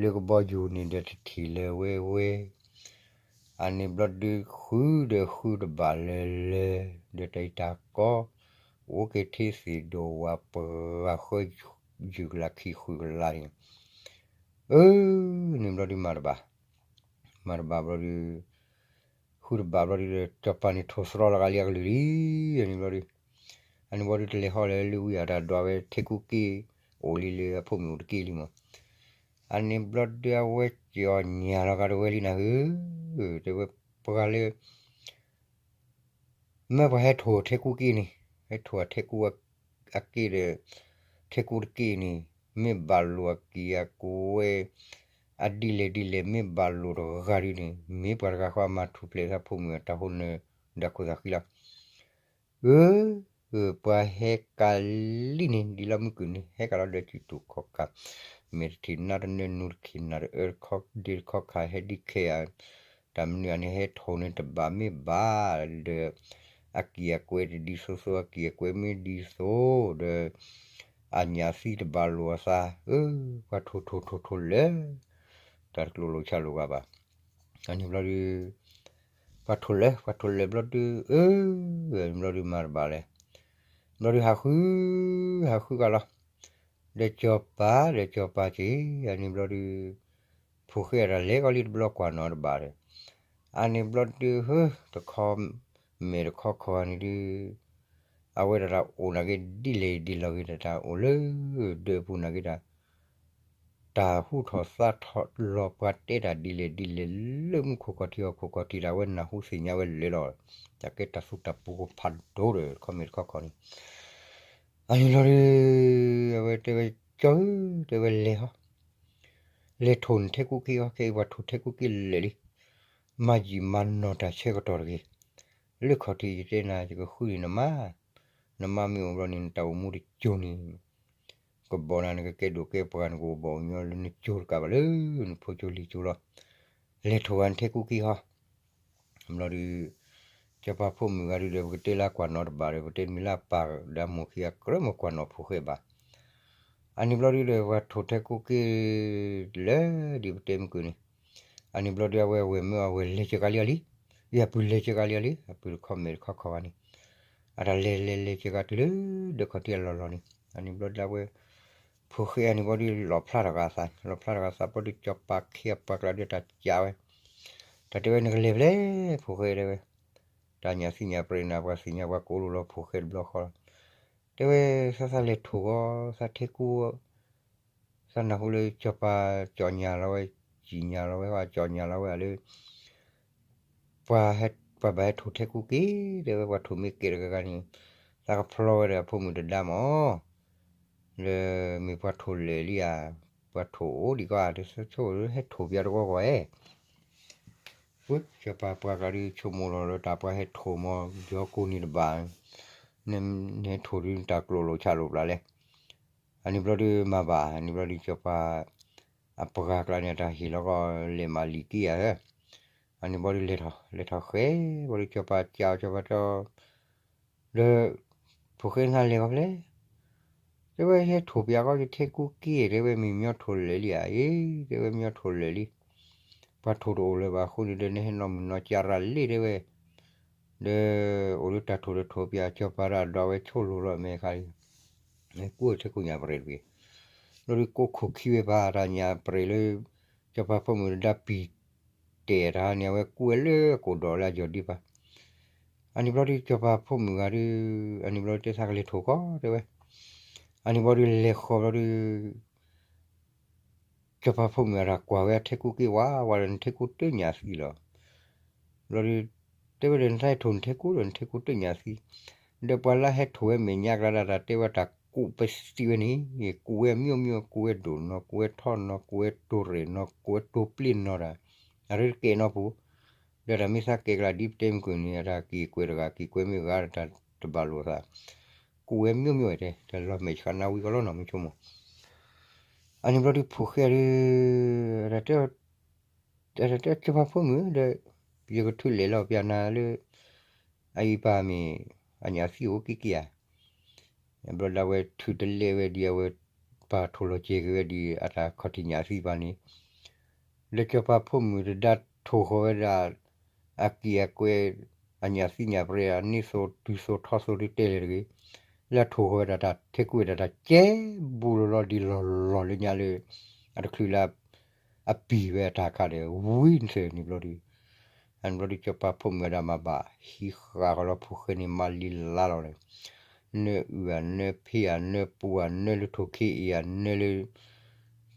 လၢကဘီယူၤန့ၣ်ဒီးတထံၣ်လၢၤဝဲဝဲ အန့ၣ်ဘျီဒုးဃုဒီးဃုတဘၣ်လၢၤလၢၤ ဒီးတၢ်အံၤတၢ်ကီ အိၣ်က့ၤထံသ့ၣ်ဒိၣ်ဝၤပှၤဃၢယုၢ်ကလးခံဃုာ်ကလးန့ၣ် အၢ န့ၣ်ဘျီဒုးမၤတဘၣ် မၤတဘၣ်ဘျီဒုး ဃုတဘၣ်ဘျီဒုးဒီး စီၤပၤန့ၣ်ထိၣ်သတြီလီၤဂာ်လံအကလုၢ်လံ န့ၣ်ဘျီဒုး အန့ၣ်ဘျီဒုးတလဲၤဟီလၢလုၢ်ဝံၣ်အတၢ်ဒွးဝဲထဲကူက့ အိၣ်လံလၢအဖိမုၣ်အိၣ်တက့ၢ်လံမး အန့ၣ်ဘျီဒုးအဝဲကၠီၣ်ညါလီၤဂာ်တဝဲလံနၤဧၢ တဲဝဲပှၤလၢ မ့ၢ်ပှၤဟဲထိၣ်ထဲကူက့န့ၣ် ဟဲထိၣ်အထဲကူအက့ဒီး ထဲကူတက့န့ၣ် မ့ၢ်ဘၣ်လိာ်အက့ၢ်အကွဲ အဒ်လဲၣ်ဒ်လဲၣ် မ့ၢ်ဘၣ်လိာ်တဂၤဒုးန့ၣ် မ့ၢ်ပှၤတဂၤဃီအမၤထူၣ်ဖျဲးသးဖိမုၣ်အတၢ်ဟိနၢၤဒီးခိၣ်သးဃံလီၤ အၢ ပှၤဟဲကၤလံန့ၣ် ဒ်လီမုၢ်ကုၢ်န့ၣ် ဟဲကၤလီၤဒီးစုတူာ်ခီၣ်ခါ မဲာ်တထံၣ်နါတနၢ နူတထံၣ်နၢ်တအၢ တခီဒ့တခီခါ ဟဲဒ်ခဲအံၤ တၢ်မနုၤအန့ၣ် ဟဲထိၣ်န့ၣ်တဘၣ်မ့ၢ်ဘၣ်ဒီး အက့ၢ်အကွဲတဒ်သိးသိး အက့ၢ်အကွဲမ့ၢ်ဒ်သိးဒီး အညၣ်သံတဘၣ်လိာ်အသး အၢ ပှၤထိၣ်ထိၣ်ထိၣ်ထိၣ်လၢာ် တၢ်တကျိၤလိာ်ဆါလိာ်ဂၤဘၣ် အန့ၣ်ဘျီဒုး ပှၤထိၣ်လၢာ် ပှၤထိၣ်လၢာ်ဘျီဒုး အၢ ဘျီဒုးမၤတဘၣ်လဲၣ် ဘျီဒုးဟးဃု ဟးဃုကလီၤ ဒီးစီၤပၤ ဒီးစီၤပၤက့ၤ အန့ၣ်ဘျီဒုး ဖိၣ်ဃဲအတၢ်လဲၤကီလံတဘျီကွၢ်နီၣ်တဘၣ်ဒီး အန့ၣ်ဘျီဒုး ဟၢ တခီ မဲာ်တခီခီန့ၣ်ဒုး အဝဲဒၣ်တၢ်အိၣ်နာ်က့ဒ်လဲၣ်ဒ်လဲၣ်ဂ့ၤ တၢ်အိၣ်လၢဒၢးပူၤနာ်က့ဒၣ် တၢ်ဟူထီၣ်သါထီၣ်လီၤ ပှၤတဲတၢ်ဒ်လဲၣ်ဒ်လဲၣ် လၢမူခိၣ်ကီၢ်ထံးဟီၣ်ခိၣ်ကီၢ်ထံးဒၣ်ဝဲနၢ်ဟူသ့ၣ်ညါဝဲလၢာ်လီၤ တၢ်ကဲတၢ်သူတၢ်ပူၤကဖးဒိၣ်ဒီး တခီမဲာ်တခီခီန့ၣ် အန့ၣ်လီၤဒီး အဝဲတဲဝဲ ကၠီဧၢ တဲဝဲလဲၤဟီ လဲၤထိၣ်န့ၣ်ထဲကူက့ဟီ ခဲအံၤပှၤထိၣ်ထဲကူက့လဲာ်လံ မၤယံာ်မၤနီၢ်တၢ်ဆၢကတီၢ်တဂ့ၤ. လၢခီၣ်ထံးယတဲနၤ ယကဃုန့ၢ်နမါ, နမါမ့ၢ်အိၣ်ဘျီန့ၣ် နတၢ်အိၣ်မူတစိၤန့ၣ် ကဘီနၤ နကကဲဒိၣ်ကဲပှၤ နကအိၣ်ဘီၣ်အိၣ်ညီလၢနစိၤတကးဘၣ်လၢ နဖိစိၤလံၤစိၤလီၤ. လဲၤထိၣ်ဂၤနထဲကူက့ဟီ ဘျီဒုး စီၤပၤဖိမုၣ်ဂၤဒုးဒီး ပကတဲလၢကွၢ်နီၣ်တဘၣ်ဒီး ပတဲမ့ၢ်လၢအပၢ်ဒီးအမိၢ်ခံဂၤကြၢးမ့ၢ်ကွၢ်နီၣ်ဖိၣ်ဃဲဘၣ်. အန့ၣ်ဘျီဒုးဒီး ပှၤထိၣ်ထဲကူက့ လၢဒ်ပတဲမုၢ်ကုၢ်န့ၣ်, အန့ၣ်ဘျီဒုး အဝဲဝဲၢ်မၢအဝဲၢ်လဲၤကဂၤလံအီၤလံ, ယပုၢ်လဲၤကဂၤလံအီၤလံ, အပုၢ်တခီမဲာ်တခီခီဂၤန့ၣ်, အတၢ်လဲၤလဲၤလဲၤကဂၤတုၤလၢဒၢးခီၣ်ထံးအလီၢ်လီၢ်န့ၣ်, အန့ၣ်ဘျီဒုးအဝဲ ဖိၣ်ဃဲအန့ၣ်ဘျီဒုး လီၣ်ဖျါထီၣ်ဂၤအသး, လီၣ်ဖျါထီၣ်ဂၤအသးဘျီဒုး စီၤပၤခ့အပှၤကျါဒုးတၢ်ကးဝဲ, တၢ်တဲဝဲ နကလဲၤဖဲလဲၣ် ဖိၣ်ဃဲတဲဝဲ, တၢ်ညၣ်သံညၣ်ပြဲးနၤ ပှၤသ့ၣ်ညါပှၤကိးလိာ်လီၤဖိၣ်ဃဲတဘျီဃီလီၤ. တဲဝဲ သးသးလဲၤထိၣ်ဂီၤ သးထဲကူ သးနၢ်ဟူလၢစီၤပၤကၠီၣ်ညၣ်လီၤဝဲ, ကၠံၣ်ညၣ်လီၤဝဲ ကၠီၣ်ညၣ်လီၤဝဲလၢ ပှၤဘၣ်ဟဲထိၣ်ထဲကူက့ၤ, တဲဝဲပှၤထိၣ်မ့ၢ်ကဲတဂၤဂၤန့ၣ်, သးကဖျီဝဲဒီးအဖိမုၣ်တဒါမး, လၢမ့ၢ်ပှၤထိၣ်လဲၣ်လံဧါ, ပှၤထိၣ်အိၣ်ဒံးကီးဧါ, တဆိကမိၣ်ဟဲထိၣ်ပယီၤတဂီၢ်ဂီၢ်ဧဲ, ဝ့ၢ် စီၤပၤပှၤကျါဒုးဆိကမိၣ်လီၤလၢတၢ်ပှၤဟဲထိၣ်မး ယီၤကိၢ်န့ၣ်တဘၣ်, နဟဲထိၣ်ဒုးတၢ်ကျိၤလိာ်ဆၣ်လိာ်ပျၢ်လဲၣ်. အန့ၣ်ဘျီဒုးမၤဘၣ်, အန့ၣ်ဘျီဒုးစီၤပၤ အပှၤကျါန့ၣ် တၢ်ဟ့ၣ်လီၤကီးလဲၤမၤလံာ်က့ဧါဧၢ, အန့ၣ်ဘျီဒုးလဲၤထီၣ် လဲၤထီၣ်ဃဲ, ဘျီဒုးစီၤပၤကးအီၤ စီၤပၤတဲ ဒီး ဖိၣ်ဃဲနၤလဲၤဂီၤဖဲလဲၣ်, တဲဝဲဟဲထိၣ်ပယီၤကီး ယထဲကူက့ၤ တဲဝဲမ့ၢ်မညီထိၣ်လဲၣ်လံဧါ, အ့ တဲဝဲမညီထိၣ်လဲၣ်လံ, ပှၤထိၣ်တအိၣ်လၢၤဘၣ်အဃိန့ၣ်ဒီး နဟဲနီၢ်မုၢ်နီၢ်ကၢ်ရၣ်လံ တဲဝဲ ဒီး အိၣ်လၢတၢ်ထိၣ်တထိၣ်ပယီၤ စီၤပၤတၢ်ဒိးဝဲဆိလိာ်လီၤမဲာ်ခါလံ, ကူဝဲထဲကူညၣ်ပရဲးတဂ့ၤ, ဘျီဒုးကိးခိၣ်ခံဝဲပၢ်တၢ်ညၣ်ပရဲးလၢ စီၤပၤဖိမုၣ်တဒါပံာ်တဲာ်တၢ်န့ၣ် အဝဲကူဝဲလၢအကိာ်ဒီးလၢအယီၢ်ဒံးပၢ်, အန့ၣ်ဘျီဒုးစီၤပၤဖိမုၣ်ဂၤဒုး အန့ၣ်ဘျီဒုးတဲသးကလဲၤထိၣ်ဃီ တဲဝဲ, အန့ၣ်ဘျီဒုးလဲၤဃီဘျီဒုး စီၤပၤဖိမုၣ်အတၢ်ကွၢ်ဝဲအထဲကူက့ဝါဝါဒီး နထဲကူတညၣ်သံလီၤ. ဘျီဒုး တဲဝဲဒီး နသးဟဲထိၣ်နထဲကူဒီး နထဲကူတညၣ်သံ, ဒီးပှၤလၢဟဲထိၣ်ဝဲမဲာ်ညါကျါဒၣ် တၢ်တဲဝဲတၢ်ကူးပစံးဝဲန့ၣ်, ကူးဝဲအမျိုးမျိုး, ကူးဝဲဒိၣ်နီၢ်, ကူးဝဲထီၣ်နီၢ်, ကူးဝဲတိၤရဲၣ်နီၢ်, ကူးဝဲတိၤပျ့ၤနီၢ်ဒၣ်, အရ့တကဲနီၢ်ပူၤ, ဒီးတၢ်မ့ၢ်သးကဲကျါဒ်ပတဲမုၢ်ကွံာ်န့ၣ် အတၢ်က့ၤကွဲးတဂၤ က့ၤကွဲးမ့ၢ်ဂၤဒီးတၢ်တဘၣ်လိာ်သး, ကူးဝဲမျိုးမျိုးတဲ တၢ်လီၤမဲာ်ဆှးနါဝံၤကီးလီၤနီၤ မ့ၢ်ဆိကမိၣ် အန့ၣ်ဘျီဒုးဖိၣ်ဃဲဒုး တၢ်တဲ စီၤပၤဖိမုၣ်ဒီး ယကထုးလဲၤလီၤပျၢ်နၤလၢ အအံၤပၢ်မ့ၢ် အညၣ်သံအိၣ်က့ၤက့ၤဧါ, ဘျီဒၣ်ဝဲထုးတလဲဝဲဒ်အဝဲ ပၢ်ထိၣ်လီၤစဲၤက့ၤဝဲဒ်အတၢ်ခီၣ်ထံးညၣ်သံပၢ်န့ၣ်, လၢစီၤပၤဖိမုၣ်တဒါထိၣ်ဃီၤဝဲဒၣ် အက့ၢ်အကွဲၢ် အညၣ်သံညၣ်ပြဲး အန့ၢ်သိးတုၤသိးထီသိးဒုးတဲလဲၣ်တဂ့ၤ, လၢအထိၣ်ဃီၤဝဲဒၣ်တၢ်ထဲကူဝဲဒၣ်တၢ်ကဲ ဘူးလီၤလီၤဒ်လီၤလီၤလၢညါလၢ အတချုးလၢ အပံာ်ဝဲအတၢ်ခးဒီး ဝံနသၢန့ၣ်ဘျီဒုး, အန့ၣ်ဘျီဒုးစီၤပၤဖိမုၣ်ဝဲဒၣ်မၤဘၣ် ဟံးဃာ်ဃီၤလီၤဖိၣ်ဃဲန့ၣ်မၤလံလါလီၤန့ၣ်, နၢအုၣ်ဧါ နၢဖ့ဧါ နၢပူၤဧါ နၢလၢထိၣ်ခ့အံၤဧါ နၢလၢ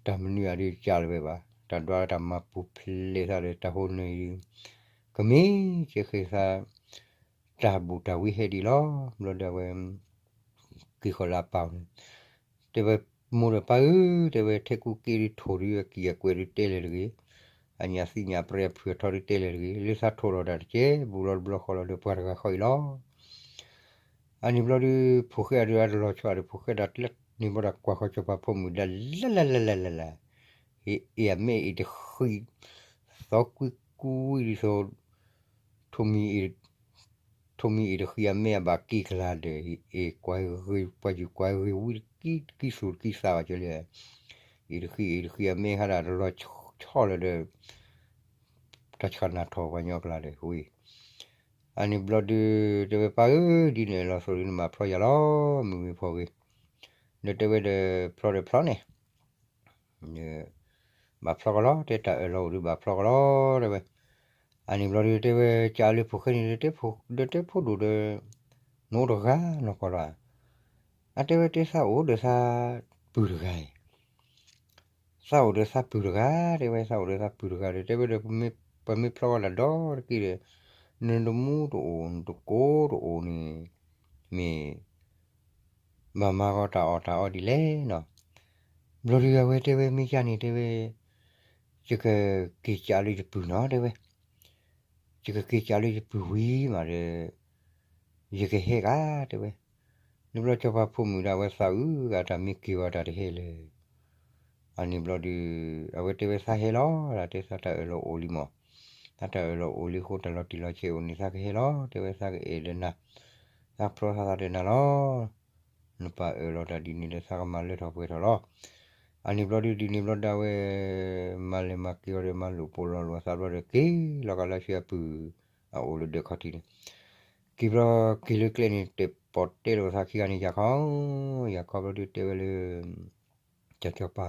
တၢ်မနုၤဧါဒုးကၢ်လၢၤဝဲဘၣ်, တၢ်ဒွးတၢ်မၤပူၤဖျဲးသးဒီးတၢ်ဟိနၢအံၤဒုး ကမ့ၢ်ကဲဃဲၤသး တၢ်ဘူးတၢ်ဝံဟဲဒ်လီၤ. ဘျီဒၣ်ဝဲ က့ၤဃီၤလၢအပၢ်န့ၣ်, တဲဝဲ မိၢ်ဒီးပၢ်ဧၢ, တဲဝဲထဲကူက့ဒုးထိၣ်ဒုးအက့ၢ်အကွဲၢ်ဒုးတဲလဲၣ်တဂ့ၤ, အညၣ်သံညၣ်ပြဲးအဖုၣ်အထီဒုးတဲလဲၣ်တဂ့ၤ, လၢသးထိၣ်ထီၣ်တၢ်တကဲဘူးလီၤတဘျီဃီလီၤဒီးပှၤတဂၤဃီအံၤလီၤ. အန့ၣ်ဘျီဒုး ဖိၣ်ဃဲအဒုးအတလီၤဆီဒီး ဖိၣ်ဃဲဒၣ်ကျဲန့ၣ်ဘျီဒၣ်ကွၢ်ဃီၤစီၤပၤဖိမုၣ်ဒၣ်လဲာ်လဲာ်လဲာ်လဲာ်လဲာ်, ဟ့ၣ်အမဲာ်အံၤတဃံ, သီကွံကူဝံဒ်သိး ထိၣ်မံၤအံၤတဃံအမဲာ်အဘၣ်က့ၤကလာ်ဒီး အ့ၣ်ကွၢ်ဂ့ၤ ပှၤယုၢ်ကွၢ်ဂ့ၤဝံတကံတကံသူၣ်တကံသးဘၣ်ကလၢာ်, အ့ၣ်တဃံအ့ၣ်တဃံအမဲာ်ဟးဒၣ်တလီၤဆီလၢၤဒီး တၢ်ဆှၢနၢ်ထီၣ်ပှၤညီကျါဒီးဝံၤ အန့ၣ်ဘျီဒုး တဲဝဲပၢ်ဧၢ ဒ်နအၢၣ်လီၤအသိးဒုးနဘၣ်ဖျီယၤလီၤ မုၢ်ဂ့ၤဖီဂ့ၤ, ဒီးတဲဝဲဒီးဖျီဒီးဖျီန့ၣ် ဘၣ်ဖျီကလီ တဲတၢ်အၢၣ်လီၤအိၣ်ဒုးဘၣ်ဖျီကလီ တဲဝဲ, အန့ၣ်ဘျီဒုးတဲဝဲ ကးလၢဖိၣ်ဃဲန့ၣ် ဒီးတဲဖိဒိၣ်ဒီး နအိၣ်တဂၤနီၢ်ကီၢ်လီၤ, အတဲဝဲတဲသးအိၣ်ဒီးသးပုၢ်တဂၤအံၤ သးအိၣ်ဒီးသးပုၢ်တဂၤ တဲဝဲ သးအိၣ်ဒီးသးပုၢ်တဂၤဒီး တဲဝဲဒီး ပမ့ၢ်ဖျီဝဲဒၣ်ဒီတက့ၢ်ဒီး နတမူတအိၣ် နတကိးတအိၣ်န့ၣ် မ့ၢ် ဘၣ်မၤဂီၤတၢ်အီၣ်တၢ်အီဒ်လဲၣ်နီၤ. ဘျီဒုးအဝဲတဲဝဲ မ့ၢ်ယၤန့ၣ်တဲဝဲ ယကက့ၤကးလၢယပုၢ်နီၤ တဲဝဲ, ယကက့ၤကးလၢယပုၢ်ဝံၤမးဒီး ယကဟဲဂၤ တဲဝဲ. န့ၣ်ဘျီစီၤပၤဖိမုၣ်ဒၣ်ဝဲသးအုးဂၤ တၢ်မ့ၢ်က့ၤဝဲတၢ်တဟဲလၢၤ အန့ၣ်ဘျီဒုး အဝဲတဲဝဲသးဟဲလီၤ တဲသးတၢ်အၢၣ်လီၤအိၣ်လံမး, သးတၢ်အၢၣ်လီၤအိၣ်လံအဃိ တၢ်လီၤတံၢ်လီၤဆဲးအိၣ်န့ၣ် သးကဟဲလီၤ တဲဝဲ သးကအဲၣ်ဒီးနၤ, သးဖျီသးသးဒီးနၤလီၤ. နပၢ်အၢၣ်လီၤတၢ်ဒ်န့ၣ်ဒီး သးကမၤလၢထီၣ်ပှဲၤထီၣ်လီၤ. အန့ၣ်ဘျီဒုး ဒ်န့ၣ်ဘျီဒၣ်ဝဲ မၤလဲၤမၤက့ၤအီၤဒီး မၤလိာ်ပိာ်လီၤလိာ်အသးဘျီဒီး က့ၤလီၤကးလၢဆူအပုၢ်အအိၣ်လၢဒၢးခီၣ်ထံးန့ၣ်, က့ၤဘျီက့ၤလၢကျဲန့ၣ် တဲပီၣ်တဲလိာ်သးခံဂၤန့ၣ် ယၤခီ, ယၤခီဘျီဒုးတဲဝဲလၢ စီၤစီၤပၤ,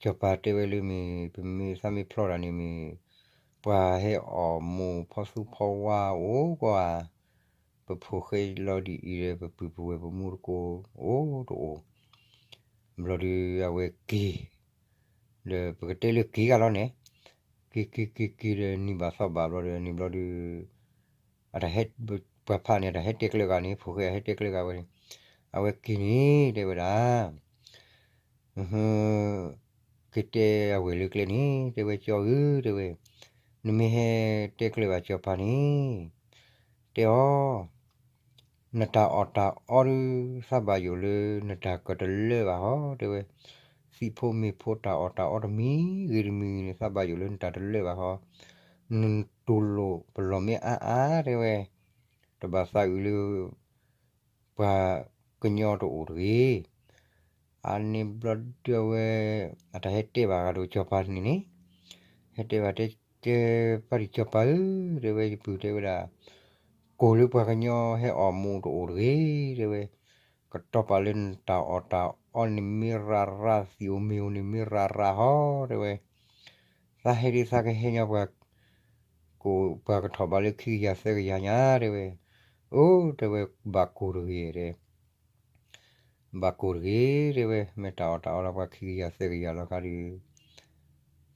စီၤပၤတဲဝဲလၢမ့ၢ် ပမ့ၢ်သးမ့ၢ်ဖျီတၢ်န့ၣ်မ့ၢ် ပှၤဟဲအီၣ်မူးဖီသူဖီဝါအိၣ်ကွၢ်, ပဖိၣ်ဃဲလီၤဒ်အံၤဒီး ပပုၢ်ပဝဲၢ်ပမူတကိးအိၣ်တအိၣ်, ဘျီဒုးအဝဲက့ၤ ဒီးပကတဲလၢက့ၤဂၤလီၤန့ၣ်, က့ၤက့ၤက့ၤက့ၤဒီးနံၤဘၣ်သီဘၣ်ဘျီဒီး နံၤဘျီဒုး အတၢ်ဟဲ ပှၤဖးန့ၣ် အတၢ်ဟဲတဲကျၢၤဂၤန့ၣ် ဖိၣ်ဃဲအဟဲတဲကျၢၤဂၤဝဲန့ၣ်, အဝဲက့ၤန့ၣ် တဲဝဲဒၣ် ကတဲအဝဲၢ်လၢကျဲန့ၣ် တဲဝဲ ကၠီဧၢ တဲဝဲ, နမ့ၢ်ဟဲတဲကျၢၤဘၣ်စီၤပၤန့ၣ် တဲအီၤ, နတၢ်အီၣ်တၢ်အီဒီး သးဘၣ်ယိၣ်လၢနတၢ်ကတလၢဘၣ်ဟီ တဲဝဲ, သံးဖိမ့ၢ်ဖိတၢ်အီၣ်တၢ်အီတမံၤဂ့ၤတမံၤဂ့ၤန့ၣ် သးဘၣ်ယိၣ်လၢနတၢ်တလၢဘၣ်ဟီ, နတူၢ်လိာ်ပလီၢ်မ့ၢ်အါအါ တဲဝဲ, တဘၣ်သးအုးလၢ ပှၤကညီတအိၣ်တဂ့ၤ. အန့ၣ်ဘျီဒုးအဝဲ အတၢ်ဟဲတဲဘၣ်ဂၤဒီးစီၤပၤန့ၣ်န့ၣ်, ဟဲတဲဘၣ်တဲ တဲပၢ်ဒံးစီၤပၤဧၢ, တဲဝဲ ယပုၢ်တဲဝဲဒၣ်, ကိၢ်လၢပှၤကညီဟဲအီၣ်မူးတအိၣ်တဂ့ၤ တဲဝဲ, ကတီၤပာ်လၢနတၢ်အီၣ်တၢ်အီန့ၣ်မ့ၢ်ရၤရၤ သံးအိၣ်မ့ၢ်အိၣ်န့ၣ်မ့ၢ်ရၤရၤဟီ တဲဝဲ, သးဟဲဒ်သးကဟဲညီပှၤ ကိၢ်ပှၤကထီၣ်ဘးလၢခံကယၤသၢကယၤညါ တဲဝဲ, အိၣ် တဲဝဲ ဘၣ်ကိၢ်တဂ့ၤ တဲ ဘၣ်ကိၢ်တဂ့ၤ တဲဝဲ, မ့ၢ်တၢ်အီၣ်တၢ်အီလီၤ ပှၤခံကယၤသၢကယၤလီၤခါဒီး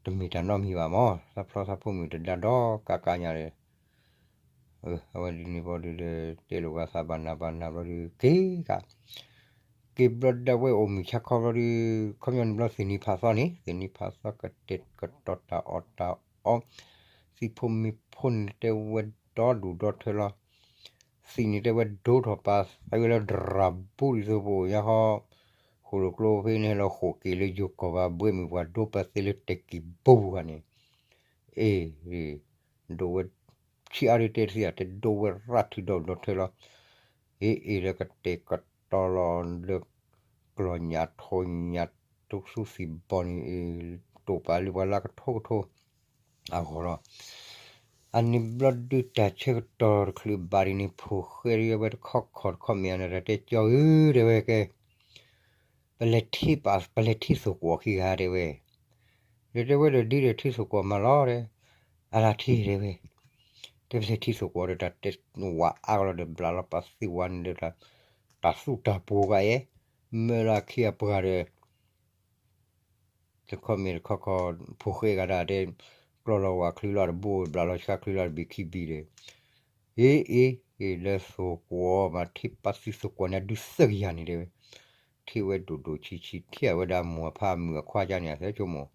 တမ့ၢ်တၢ်နီတမံၤဘၣ်မး, သးဖျီသးဖိမုၣ်တဒါဒီးကးကးညါဒီး အဝဲဒ်န့ၣ်ဘျီဒုးဒီး တဲလိာ်ဘၣ်သးဘၣ်နၤဘၣ်နၤဘျီဒုးက့ၤကး, က့ၤဘျီဒၣ်ဝဲအိၣ်မုၢ်ဆါခီဘျီဒုး ခီပညီန့ၣ်ဘျီသ့ၣ်နံၤဖးသီန့ၣ် သ့ၣ်နံၤဖးသီကတဲာ်ကတီၤတၢ်အီၣ်တၢ်အီ, သံးဖိမ့ၢ်ဖိန့ၣ်တဲဝဲဒီဒူၣ်ဒီထၢလီၤ သံးန့ၣ်တဲဝဲဒိထီၣ်ပာ်သးဝဲလၢဒြၣ်ဘူဒ်သိးပအိၣ်ညါဃီ, ဃိၣ်လိာ်ကျိဖဲန့ၣ်ဟဲလီၤဃိၣ်က့ၤလၢယိၤကီၢ်ဘၣ်ဘှဲမုၢ်ပှၤဒိပာ်သ့လၢတဲာ်ကံၢ်ဘိပူၤဂၤန့ၣ်, အ့ၣ်, ဒိဝဲဆံးအါဒုးတဲတသ့ဧါ တဲဒိဝဲရၣ်ထုးဒီဒူၣ်ဒီထၢလီၤ, အ့ၣ်အ့ၣ် ဒီးကတဲာ်ကတီၤလီၤလၢ ကျီၢ်ညၣ်ထိၣ်ညၣ် တူၢ်သူသံၣ်ဘီန့ၣ် တိာ်ပာ်လၢပှၤလၢကထိကထိ အဂီၢ်လီၤ. အန့ၣ်ဘျီဒုးတၢ်ဆၢကတီၢ်တချုးဘၣ်ဒ်န့ၣ် ဖိၣ်ဃဲဒုးအဝဲတခီခီၣ်တခီမ့ၢ်အန့ၣ် တၢ်တဲကၠီဧၢ တဲဝဲကဲ, ပလဲၤထံပာ် ပလဲၤထံသကိးခံဂၤတဲဝဲ, ဒီးတဲဝဲဒီးဒ်ဒီးထံသကိးမးလီၤဒီး, အလၢထံတဲဝဲ, တဲပလဲၤထံသကိးဒီးတၢ်တဲဝးအါကလီၤဒီးဘျးလီၤပာ်သ့ဝးန့ၣ်ဒီး တၢ်သူၣ်တၢ်ပှိၤဂၤအဲ, မၢလၢခံအပှၤဒီး တခီမ့ၢ်တခီခီ ဖိၣ်ဃဲဂၤဒၣ်တဲ ကျီလီၤဝးချုးလီၤတဘိ ဘျးလီၤဆှါချုးလီၤတဘ့ၣ်ခံဘ့ၣ်ဒီး, အ့ၣ်အ့ၣ်အ့ၣ် လၢသကိးမး ထံပာ်သံသကိးန့ၣ် ဒုးသၢကယၤန့ၣ်တဲဝဲ, ထံဝဲဒိၣ်ဒိၣ်ဆံးဆံး ထံအဝဲဒၣ်မိၢ်အဖါအမုၢ်အခွါကန့ၣ် အသၢကၠိမိၢ်,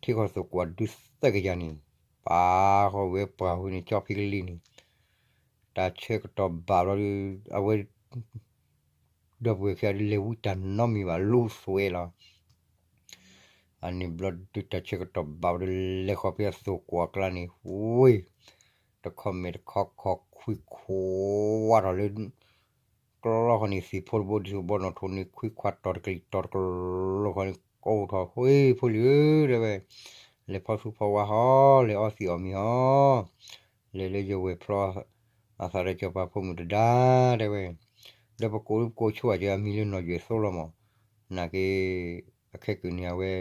ထံဃီသကိးဒုးသၢကယၤန့ၣ်, ပာ်ဃီဝဲပှၤဝဲန့ၣ် ကၠီဖံကလံၤန့ၣ်, တၢ်ဆၢကတီၢ်ဘၣ်ဘျီဒီး အဝဲ ဒီပုၢ်ဝဲၢ်ခံဂၤဒုးလဲၤဝံတၢ်နီတမံၤဘၣ် လူသွဲလီၤ. အန့ၣ်ဘျီဒုးတၢ်ဆၢကတီၢ်ဘၣ်ဘျီဒီး လဲၤဃီၤဖဲအသကိးအကျါန့ၣ် ဝ့ၢ်, တခီမ့ၢ်တခီခီ ခွံခွါထီၣ်လၢ ကျီဃီန့ၣ် သံးဖိတဘိ ဒ်သိးဘီနီၣ်ထိးန့ၣ် ခွံခွါတီၤတကလံၤတီၤတကလီၤဃီန့ၣ် ကိးထီၣ် ဟ့ၣ်ဖိလံၤဧၢ တဲဝဲ, လဲၤဖီသူဖီဝါဟီ လဲၤအီသံးအီၣ်မ့ၤဟီ လဲၤလၢယဝဲၢ်ဖျီ အသးဒီးစီၤပၤဖိမုၣ်တဒါ တဲဝဲ, ဒီးပကိးဒုးပကိးဆိအကၢအမံၤလၢနီၢ်ယွဲၣ်သိလီၤမး, နာ်က့ အခဲကနံၣ်အဝဲ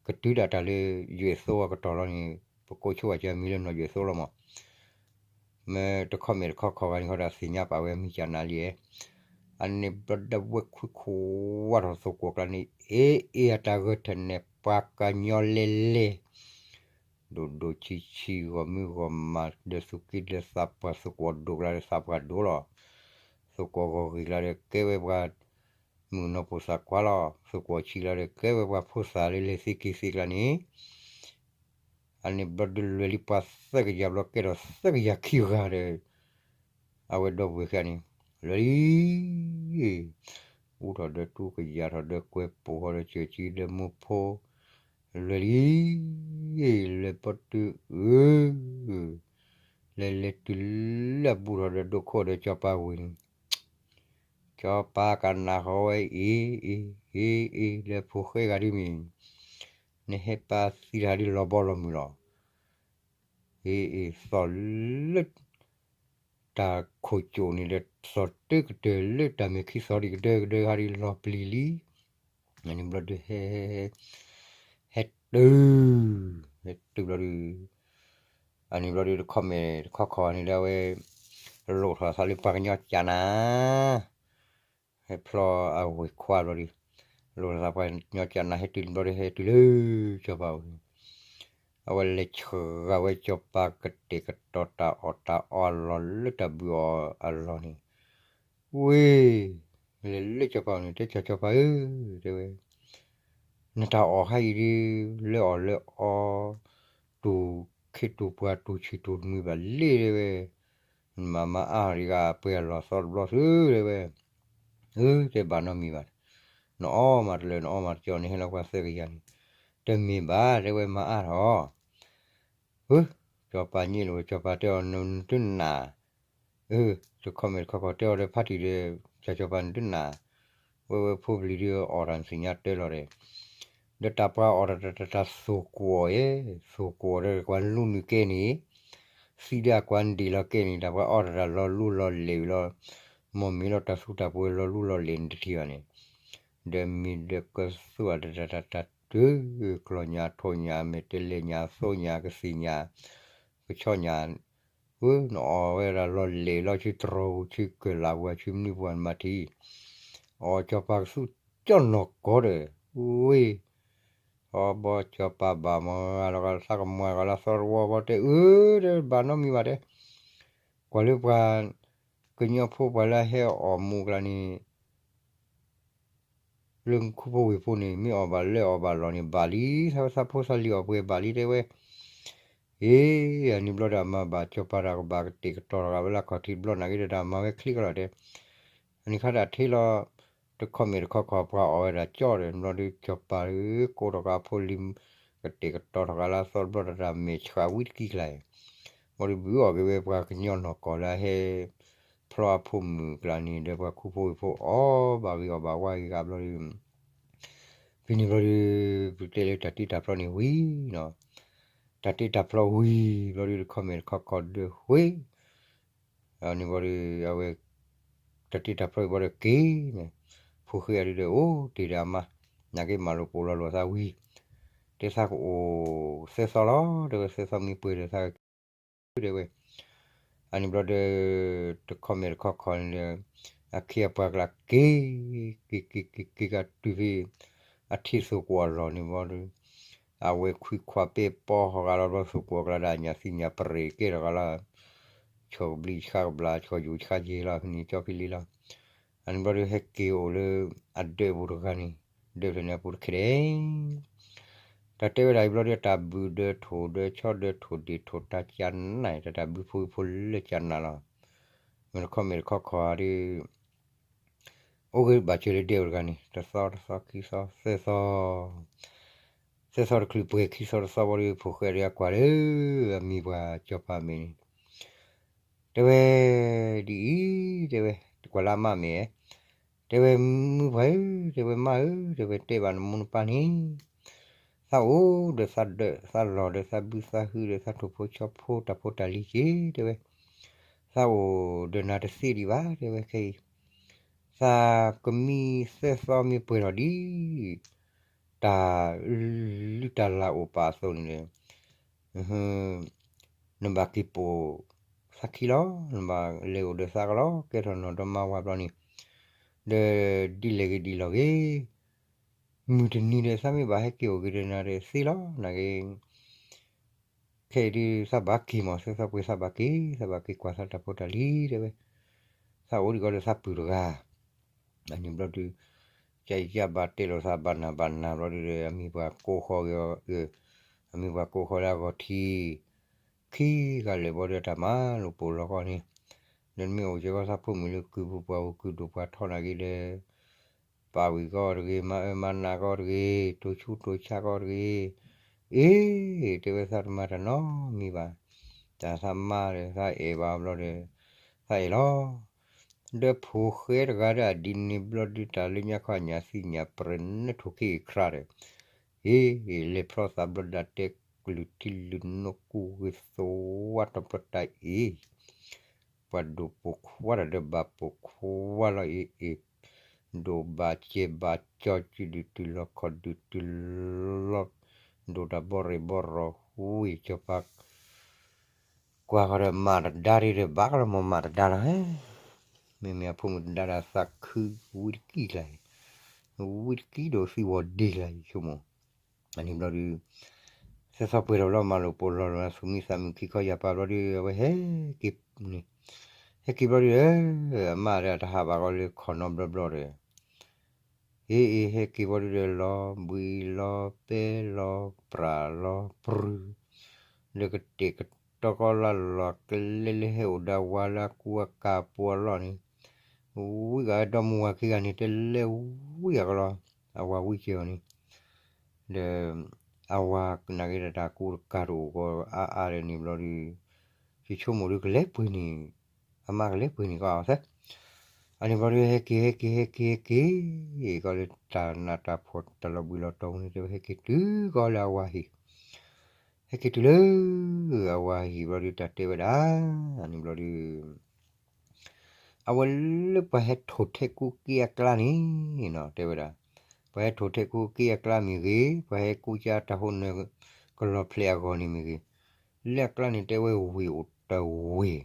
ကတုၤဒၣ်တၢ်လၢယွဲၣ်သိအကတီၢ်လီၤန့ၣ် ပကိးဆိအကၢအမံၤလၢနီၢ်ယွဲၣ်သိလီၤမး, မ့ၢ်တခီမ့ၢ်တခီခီဂၤန့ၣ်ဃီဒီးသ့ၣ်ညါပာ်ဝဲအမံၤကနၤလံဧဲ, အန့ၣ်ဘျီဒီးဝဲခွံခွါထီၣ်သကိးအကျါန့ၣ် အ့ၣ်အ့ၣ်အတၢ်ဂၢၢ်ထၢၣ်နဲၣ်ပှၤကညီလဲၤလဲၤ ဒိၣ်ဒိၣ်ဆံးဆံး ဂီၢ်မုၢ်ဂီၢ်မး ဒီးသူၣ်က့ဒီးသးပှၢ် သကိးဒိၣ်ကျါဒီးသးပှၢ်ဒိၣ်လီၤ. သကိးဂီၢ်ဂ့ၤကျါဒီးကဲဝဲပှၤမုၣ်ကနီၤဖိသၣ်ခွါလီၤ. သကိးဆံးကျါဒီးကဲဝဲပှၤဖိသၣ်လၢလဲၤသ့က့ၤသ့ကျါန့ၣ် အန့ၣ်ဘျီဒုးလွဲၤလံပှၤသၢကယၤဘျီ ကဲထီၣ်သၢကယၤခံဂၤဒီး အဝဲဒီပုၢ်ဝဲၢ်ခံဂၤန့ၣ် လွဲၤလံ အူထီၣ်ဒီးတူၢ်ကယၤထီၣ်ဒီးကွဲးပိာ်ဃီဒီး စၢၤကံဒီးမိၢ်ဖိ လွဲၤလံ လဲၤပီတုၤအၢ လဲၤလဲၤတုၤလၢအဘူးထီၣ်ဒီးဒိခိၣ်ဒီးစီၤပၤဝ့ၢ်န့ၣ် စီၤပၤကနၣ်ဃီဝဲအ့ၣ်အ့ၣ်အ့ၣ်အ့ၣ် လၢဖိဃဲဂၤဒ်မ့ၢ် နဟဲပာ်သံတၢ်ဒ်လီၤဘီလီၤမုၢ်လီၤ. အ့ၣ်အ့ၣ် သီၣ်လၢ တၢ်ခိၣ်ကၠိၣ်န့ၣ်ဒီး သီၣ်တၢကတၢၢ်လၢတၢ်မဲာ်ခံသီၣ်ဒံးကဒၢကဒၢဟးဒ်လီၤပျံၤလံ. အန့ၣ်ဘျီဒုးဟဲ ဟဲတုၤ ဟဲတုၤဘျီဒုး အန့ၣ်ဘျီဒုးတခီမဲာ်တခီခီန့ၣ်ဒီးအဝဲ လိၣ်ထီၣ်သးလၢပှၤကညီကၠးနၤ ဟဲဖျီအဝဲၢ်ခွါဘျီဒုး လိၣ်ထီၣ်သးပှၤကညီကၠးနၤ ဟဲတုၤဘျီဒုး ဟဲတုၤလၢစီၤပၤအိၣ်န့ၣ် အဝဲလဲၤဆှၢဂာ်ဝဲစီၤပၤကတဲာ်ကတီၤတၢ်အီၣ်တၢ်အီအလီၢ်လၢတၢ်ဘုၣ်အီၣ်အလီၢ်န့ၣ် ဝ့ၢ် လဲၤလၢစီၤပၤအိၣ်န့ၣ် တဲစီၤပၤဧၢ တဲဝဲ နတၢ်အီၣ်ခါအံၤဒုး လၢအီၣ်လၢအီ တူၢ်ခ့တူၢ်ပှၤတူၢ်ဆံးတူၢ်နွံဘၣ်လ့ တဲဝဲ နမၤမၤအါဒံးဂၤပှဲၤအလီၢ်သီတဘျီသု တဲဝဲ အၢ တဲဘၣ်နီတမံၤဘၣ် နအီမးတလၢ နအီမးတကီန့ၣ် ဟဲလီၤပှၤသၢကယၤန့ၣ် တမ့ၢ်ဘၣ် တဲဝဲမၤအါထီၣ် အၢ စီၤပၤညံလိာ် စီၤပၤတဲအီၤ နတနာ် အၢ တခီမဲာ်တခီခီတဲအီၤဒီးဖါတံၢ်ဒီး စီၤပၤနတနာ် ဝဲဝဲဖိပလံၤဒုးအီၣ်တၢ်နသ့ၣ်ညါတၢ်လီၤဒီး ဒီးတၢ်ပှၤအီၣ်တၢ်တၢ်တၢ်တၢ်သိၣ်ကွီၢ်ဧါ သိၣ်ကွီၢ်ဒီးကွၢ်လူနုာ်ကဲန့ၣ် သံဒၣ်ကွၢ်ဒ့ၣ်လီၤကဲန့ၣ် တၢ်ပှၤအီၣ်တၢ်တၢ်လီၤလူလီၤလဲၣ်ဝံၤလီၤ မ့ၢ်မ့ၢ်လီၤတၢ်သူတၢ်ပှဲၤလီၤလူလီၤလဲၣ်န့ၣ်တထံၣ်ဘၣ်န့ၣ် ဒီးမ့ၢ်ဒီးကသူအတၢ်တၢ်တၢ်တၢ်တုၤ ကျီၢ်ညါထိၣ်ညါ မဲာ်တဲးလဲးညါ သိညါ ကသ့ၣ်ညါ ကဆီညါ ဝဲနအီၣ်ဝဲဒၣ်လီၤလဲၣ်လီၤဆံတြီၤပူၤ ဆံကၢၢ်လးပူၤ ဆံမနုၤပူၤနမၤထံၣ် အီၣ်စီၤပၤကသူကၠီၣ်နီၢ်ကီၢ်ဒီး ဝ့ၢ် အီဘီစီၤပၤဘၣ်မၤဂၤလီၤဂာ်သးကမၤဂၤလၢသီတဝီဘီတဲ အၢ တဲဘၣ်နီတမံၤဘၣ်တဲ ကွၢ်လၢပှၤ ကညီဖိပှၤလၢအဟဲအီၣ်မူကျါန့ၣ် လၢခူဖိဝ့ၢ်ဖိန့ၣ် မ့ၢ်အီၣ်ဘၣ်လၢအီၣ်ဘၣ်လီၢ်န့ၣ် ဘၣ်လံ သးဝဲသးဖိသးလံၤအီၣ်ပှဲၤဘၣ်လံ တဲဝဲ အ့ အန့ၣ်ဘျီဒီးအမၤဘၣ်စီၤပၤတၢ်ကဘၣ်ကတဲာ်ကတီၤထီၣ်ဂာ်ဝဲလၢအခီၣ်ထံးတဘျီနာ်က့ဒီးတၢ်မၤဝဲချ့ကလီၤတဲ အန့ၣ်ခါတၢ်ထံလီၤ တခီမ့ၢ်တခီခီပှၤအီၣ်ဝဲဒၣ်ကၠီၣ်ဒီး ဘျီဒုးစီၤပၤကိးထီၣ်က့ၤအဖိလံၤ ကတဲာ်ကတီၤထီၣ်ဂာ်လၢအသီတဘျီဒီးတၢ်မဲာ်ဆှးဝံတကံကျါအံၤ ဘျီဒုးဘုးအီၣ်က့ၤဝဲပှၤကညီနီၢ်ကီၢ်လၢအဟဲ ဖျီအဖိမုၣ်ကျါန့ၣ် ဒီးပှၤခူဖိဝ့ၢ်ဖိအီၣ်ဘၣ်ဂ့ၤအီၣ်ဘၣ်ဝါဂ့ၤဂာ်ဘျီဒုး ဖဲန့ၣ်ဘျီဒုး ပတဲလၢတၢ်တ့တၢ်ဖျီန့ၣ်ဝံၤနီၤ တၢ်တ့တၢ်ဖျီဝံၤဘျီဒုး တခီမ့ၢ်တခီခီဒုးဝ့ၢ် န့ၣ်ဘျီဒုး အဝဲ တၢ်တ့တၢ်ဖျီအံၤဘျီဒီးက့ၤန့ၣ် ဖိဃဲအဒုးဒီးအိၣ်တ့ၢ်ဒီးအမါ နာ်က့မၤလိာ်ပိာ်လီၤလိာ်သးဝံၤ တဲသးကအိၣ်သၢသီလီၤ တဲဝဲသၢသီမ့ၢ်ပှဲၤဒီးသးက့ၤ တဲဝဲ အန့ၣ်ဘျီဒီး တခီမ့ၢ်တခီခီန့ၣ်ဒီး အခ့အပှၤကျါက့ၤ က့ၤက့ၤက့ၤက့ၤကတုၤဖဲ အထံသိၣ်ကွီၢ်အလီၢ်န့ၣ်ဘျီဒီး အဝဲခွံခွါပဲပီဃီဂာ်လီၤဘျီသိၣ်ကွီၢ်ကျါဒီးအညၣ်သံညၣ်ပရ့ၣ်ကဲထီၣ်ဂာ်လီၤ ဆီၣ်ကဘျံးဆါကဘျါ ဆီၣ်ယိၣ်ဆါယဲၢ်လီၤ ဖဲန့ၣ်ကၠီဖံလံလီၤ အန့ၣ်ဘျီဒီးဟဲက့ၤအိၣ်လၢ အဒၢးပူၤတဂၤန့ၣ် ဒၢးဖျၢၣ်န့ၣ်အပူၤတခဲဒဲး တၢ်တဲဝဲဒၣ်အံၤဘျီဒီး တၢ်ဘုၣ်ဒၢးထိၣ်ဒၢးဆီဒၢးထိၣ်ဒ့ၣ်ထိၣ်တၢ်ကၠးနး တၢ်တၢ်ဘုဖိဝံဖိလၢကၠးနးလီၤ မ့ၢ်တခီမ့ၢ်တခီခီဒီး အိၣ်ဂ့ၤဘၣ်စၢၤလၢဒဲအိၣ်တဂၤန့ၣ် တသီတသီခံသီသၢသီ သၢသီတချုးပှဲၤခံသီတသီဘီဒီး ဖိၣ်ဃဲဒီးအကွၢ်လၢ အမံၤပှၤစီၤပၤမဲာ်န့ၣ် တဲဝဲ ဒ်အံၤ တဲဝဲ တကွၢ်လၢအမါမဲာ် တဲဝဲ မုၢ်ပှၢ်ဧၢ တဲဝဲမါဧၢ တဲဝဲတဲဘၣ်နမိၢ်နပၢ်န့ၣ် သးအိၣ်ဒီးသးဒၢးသးလီၢ်ဒီးသးဘုသးဟုဒီးသးထိၣ်ဖိဆီဖိတၢ်ဖိတၢ်လံၤက့ၤ တဲဝဲ သးအိၣ်ဒီးနၤတသ့ဒံးဘၣ် တဲဝဲခဲအံၤ သးကမံသၢသီမ့ၢ်ပှဲၤထီၣ်ဒ် တၢ်လုၢ်တၢ်လၢ်အိၣ်ပာ်အသိးန့ၣ်ဒီး နဘၣ်က့ၤပိာ်သးခံလီၤ နဘၣ်လဲၤအိၣ်ဒီးသးကလီၤ ကဲထီၣ်နီၢ်ဒီမါဝၤဘျီန့ၣ် ဒီးဒ်လဲၣ်ဂ့ၤဒ်လဲၣ်ဂ့ၤ မုၢ်တနံၤဒီးသးမ့ၢ်ဘၣ်ဟဲက့ၤအိၣ်က့ၤဒီးနၤဒီးသ့လီၤ နာ်က့ ခဲအံၤဒုးသးဘၣ်က့ၤမး သၢသီပှဲၤသးဘၣ်က့ၤ သးဘၣ်က့ၤကွၢ်သးတၢ်ဖိတၢ်လံၤ တဲဝဲ သးအိၣ်ဒံးကီးဒီးသးပုၢ်တဂၤ အန့ၣ်ဘျီဒုး ကယဘၣ်တဲလိာ်သးဘၣ်နၤဘၣ်နၤဘျီဒုးဒီး အမံၤပှၤကိးဃီၤက့ၤအီၤ အမ့ၢ်ပှၤကိးဃီလၢအဂီၤထံး, ခံဂၤလၢာ်ဘီဒုးအတၢ်မၤလိာ်ပိာ်လီၤဃီန့ၣ်, ဒီးနမ့ၢ်အိၣ်ကဲကီသးဖိမုၣ်လၢကုၢ်ပူၤပှၤအိၣ်ကုၢ်ဒိၣ်ပှၤထီနာ်က့ဒီး ပာ်ဝံၤကီးတဂ့ၤ, မၤအၢမၤနးကီးတဂ့ၤ, တိၤဆူတိၤဆါကီးတဂ့ၤ, အ့, တဲဝဲသးတမၤတၢ်နီတမံၤဘၣ်, တၢ်သးမါဒီးသးအဲၣ်ဘၣ်ဘျီဒီး, သးအဲၣ်လီၤ ဒီးဖိၣ်ဃဲတဂၤဒီးအဒ်န့ၣ်ဘျီဒုး တၢ်လၢညါခီညၣ်သံညၣ်ပြဲၤနၢထိၣ်က့ၤအံၤခရါဒီး, အ့, လဲၤဖျီသးဘျီဒၣ်တဲကလုၢ်ထံလုၢ်နိးကူၣ်ဂ့ၤသဝါတီၤပျီတၢ်အံၤ, ပှၤဒိၣ်ပိာ်ခွါတၢ်ဒီးဘၣ်ပိာ်ခွါလီၤအံၤအံၤ, ဒိၣ်ဘၣ်စဲးဘၣ်ကၠီ စုဒုၣ်တုၤလီၤခီၣ်ဒုၣ်တုၤလီၤ, ဒိၣ်တၢ်ဘီရ့ၣ်ဘီရီၣ်ဝံၤကၠီၤပၤ ကွၢ်ဃီဒီးမၤတဒါဒ်ဒီးဘၣ်ကလီၤမး မၤတဒါလီၤဟဲ, မ့မ့ၢ်အဖိမုၣ်တဒါဒီးသးခုဝံတကံကျါအံၤ, ဝံတကံဒီးသံဝီၤဒ့ကျါအံၤဆိကမိၣ်, အန့ၣ်ဘျီဒုး သဲသီပှဲၤထီၣ်လီၤမၤလိာ်ပိာ်လီၤလီၤ သူၣ်မံသးမုာ်ခံခီယၢ်ပၤဘျီဒုး အဝဲဟဲက့ၤန့ၣ်, ဟဲက့ၤဘျီဒုး အမါဒီးတဟးဘၣ်ကီးလၢခီၣ်နီဘျီဘျီဒီး အ့အ့ ဟဲက့ၤဘျီဒုးဒီး လီၤဘှံးလီၤပဲလီၤပြၢ်လီၤပြူၤ, လၢကတဲာ်ကတီကီလၢလီၤကလဲလၢဟဲအိၣ်ဒီးဝၤလၢအကူအကၤပှၤလီၢ်န့ၣ်, ဝံဂၤဒီမါဝၤခံဂၤန့ၣ် တဲလဲဝံအကလီၤ, အဝၤဝံကဲအီၤန့ၣ်, ဒီး အဝၤနာ်က့ဒီးတၢ်ကူတကၤတအိၣ်ကီးအါအါဒီးန့ၣ်ဘျီဒုး, ယဆိကမိၣ်ဒုးကလဲၤပှ့ၤန့ၣ်, အမါကလဲၤပှ့ၤန့ၣ်ကီးအီၤသၢ, အန့ၣ်ဘျီဒုး ဟဲက့ၤ ဟဲက့ၤ ဟဲက့ၤ ဟဲက့ၤ, ကီးလၢတၢ်နးတၢ်ဖှီၣ်တၢ်လီၤဘှံးလီၤတီၤန့ၣ် တဲဝဲဟဲက့ၤတုၤကီးလၢအဝၤဟံၣ်, ဟဲက့ၤတုၤလၢ အဝၤဟံၣ်ဘျီဒုး တၢ်တဲဝဲဒၣ်, အန့ၣ်ဘျီဒုး အဝဲလၢပှၤဟဲထိၣ်ထဲကူက့အကျါန့ၣ်နီၤ တဲဝဲဒၣ်, ပှၤဟဲထိၣ်ထဲကူက့အကျါမ့ၢ်ဂ့ၤ, ပှၤဟဲကူက့တၢ်ဟိနၢၤ ကလီၤဖျဲးအဂီၢ်န့ၣ်မ့ၢ်ဂ့ၤ, လၢအကျါန့ၣ်တဲဝဲဝ့ၢ်အိၣ်တဝ့ၢ်,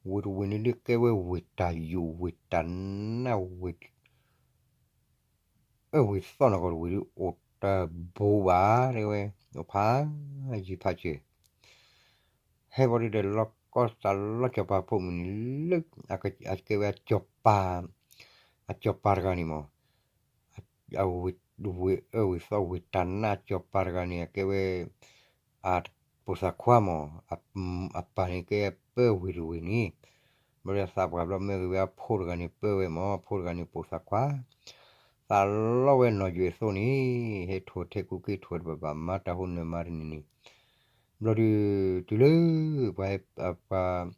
ဝ့ၢ်တဝ့ၢ်န့ၣ်ဒုးကဲဝဲဝ့ၢ်တၢ်ယိာ် ဝ့ၢ်တၢ်နး ဝ့ၢ် အၢဝ့ၢ်သီၣ်နီၢ်ကီၢ်တဝ့ၢ်ဒုး အိၣ်တဘိဘၣ် တဲဝဲ, အိၣ်ဖးယံၤဖးစၢၤ, ဟဲဘျီဒုးဒီး လီၤကီသးလီၤကၠီၤပၤဖိမုၣ်န့ၣ် လၢ အကဲဝဲအကၠီၤပၤ, အကၠီၤပၤတဂၤန့ၣ်မး, ဝ့ၢ်အၢဝ့ၢ်သီၣ်ဝ့ၢ်တၢ်နးကၠီၤပၤတဂၤန့ၣ် အကဲဝဲ အပိာ်သးခွါမး, အပၢ်န့ၣ်ကဲပၢဝ့ၢ်တဝ့ၢ်န့ၣ်, ဘျီဒီးသးပှၢ်ဘျီမၢဂ့ၤဝဲအဖိတဂၤန့ၣ်ပၢဝဲမး, အဖိတဂၤန့ၣ်ပိာ်သးခွါ, သးလီဝဲနီၢ်ယွဲၣ်သိန့ၣ်, ဟဲထိၣ်ထဲကူက့ထိၣ်တဘၣ်ဘၣ် မၤတၢ်ဟိနၢၤမၤတန့ၢ်န့ၣ်, ဘျီဒုး တုၤလၢ ပှၤဟဲ ပှၤ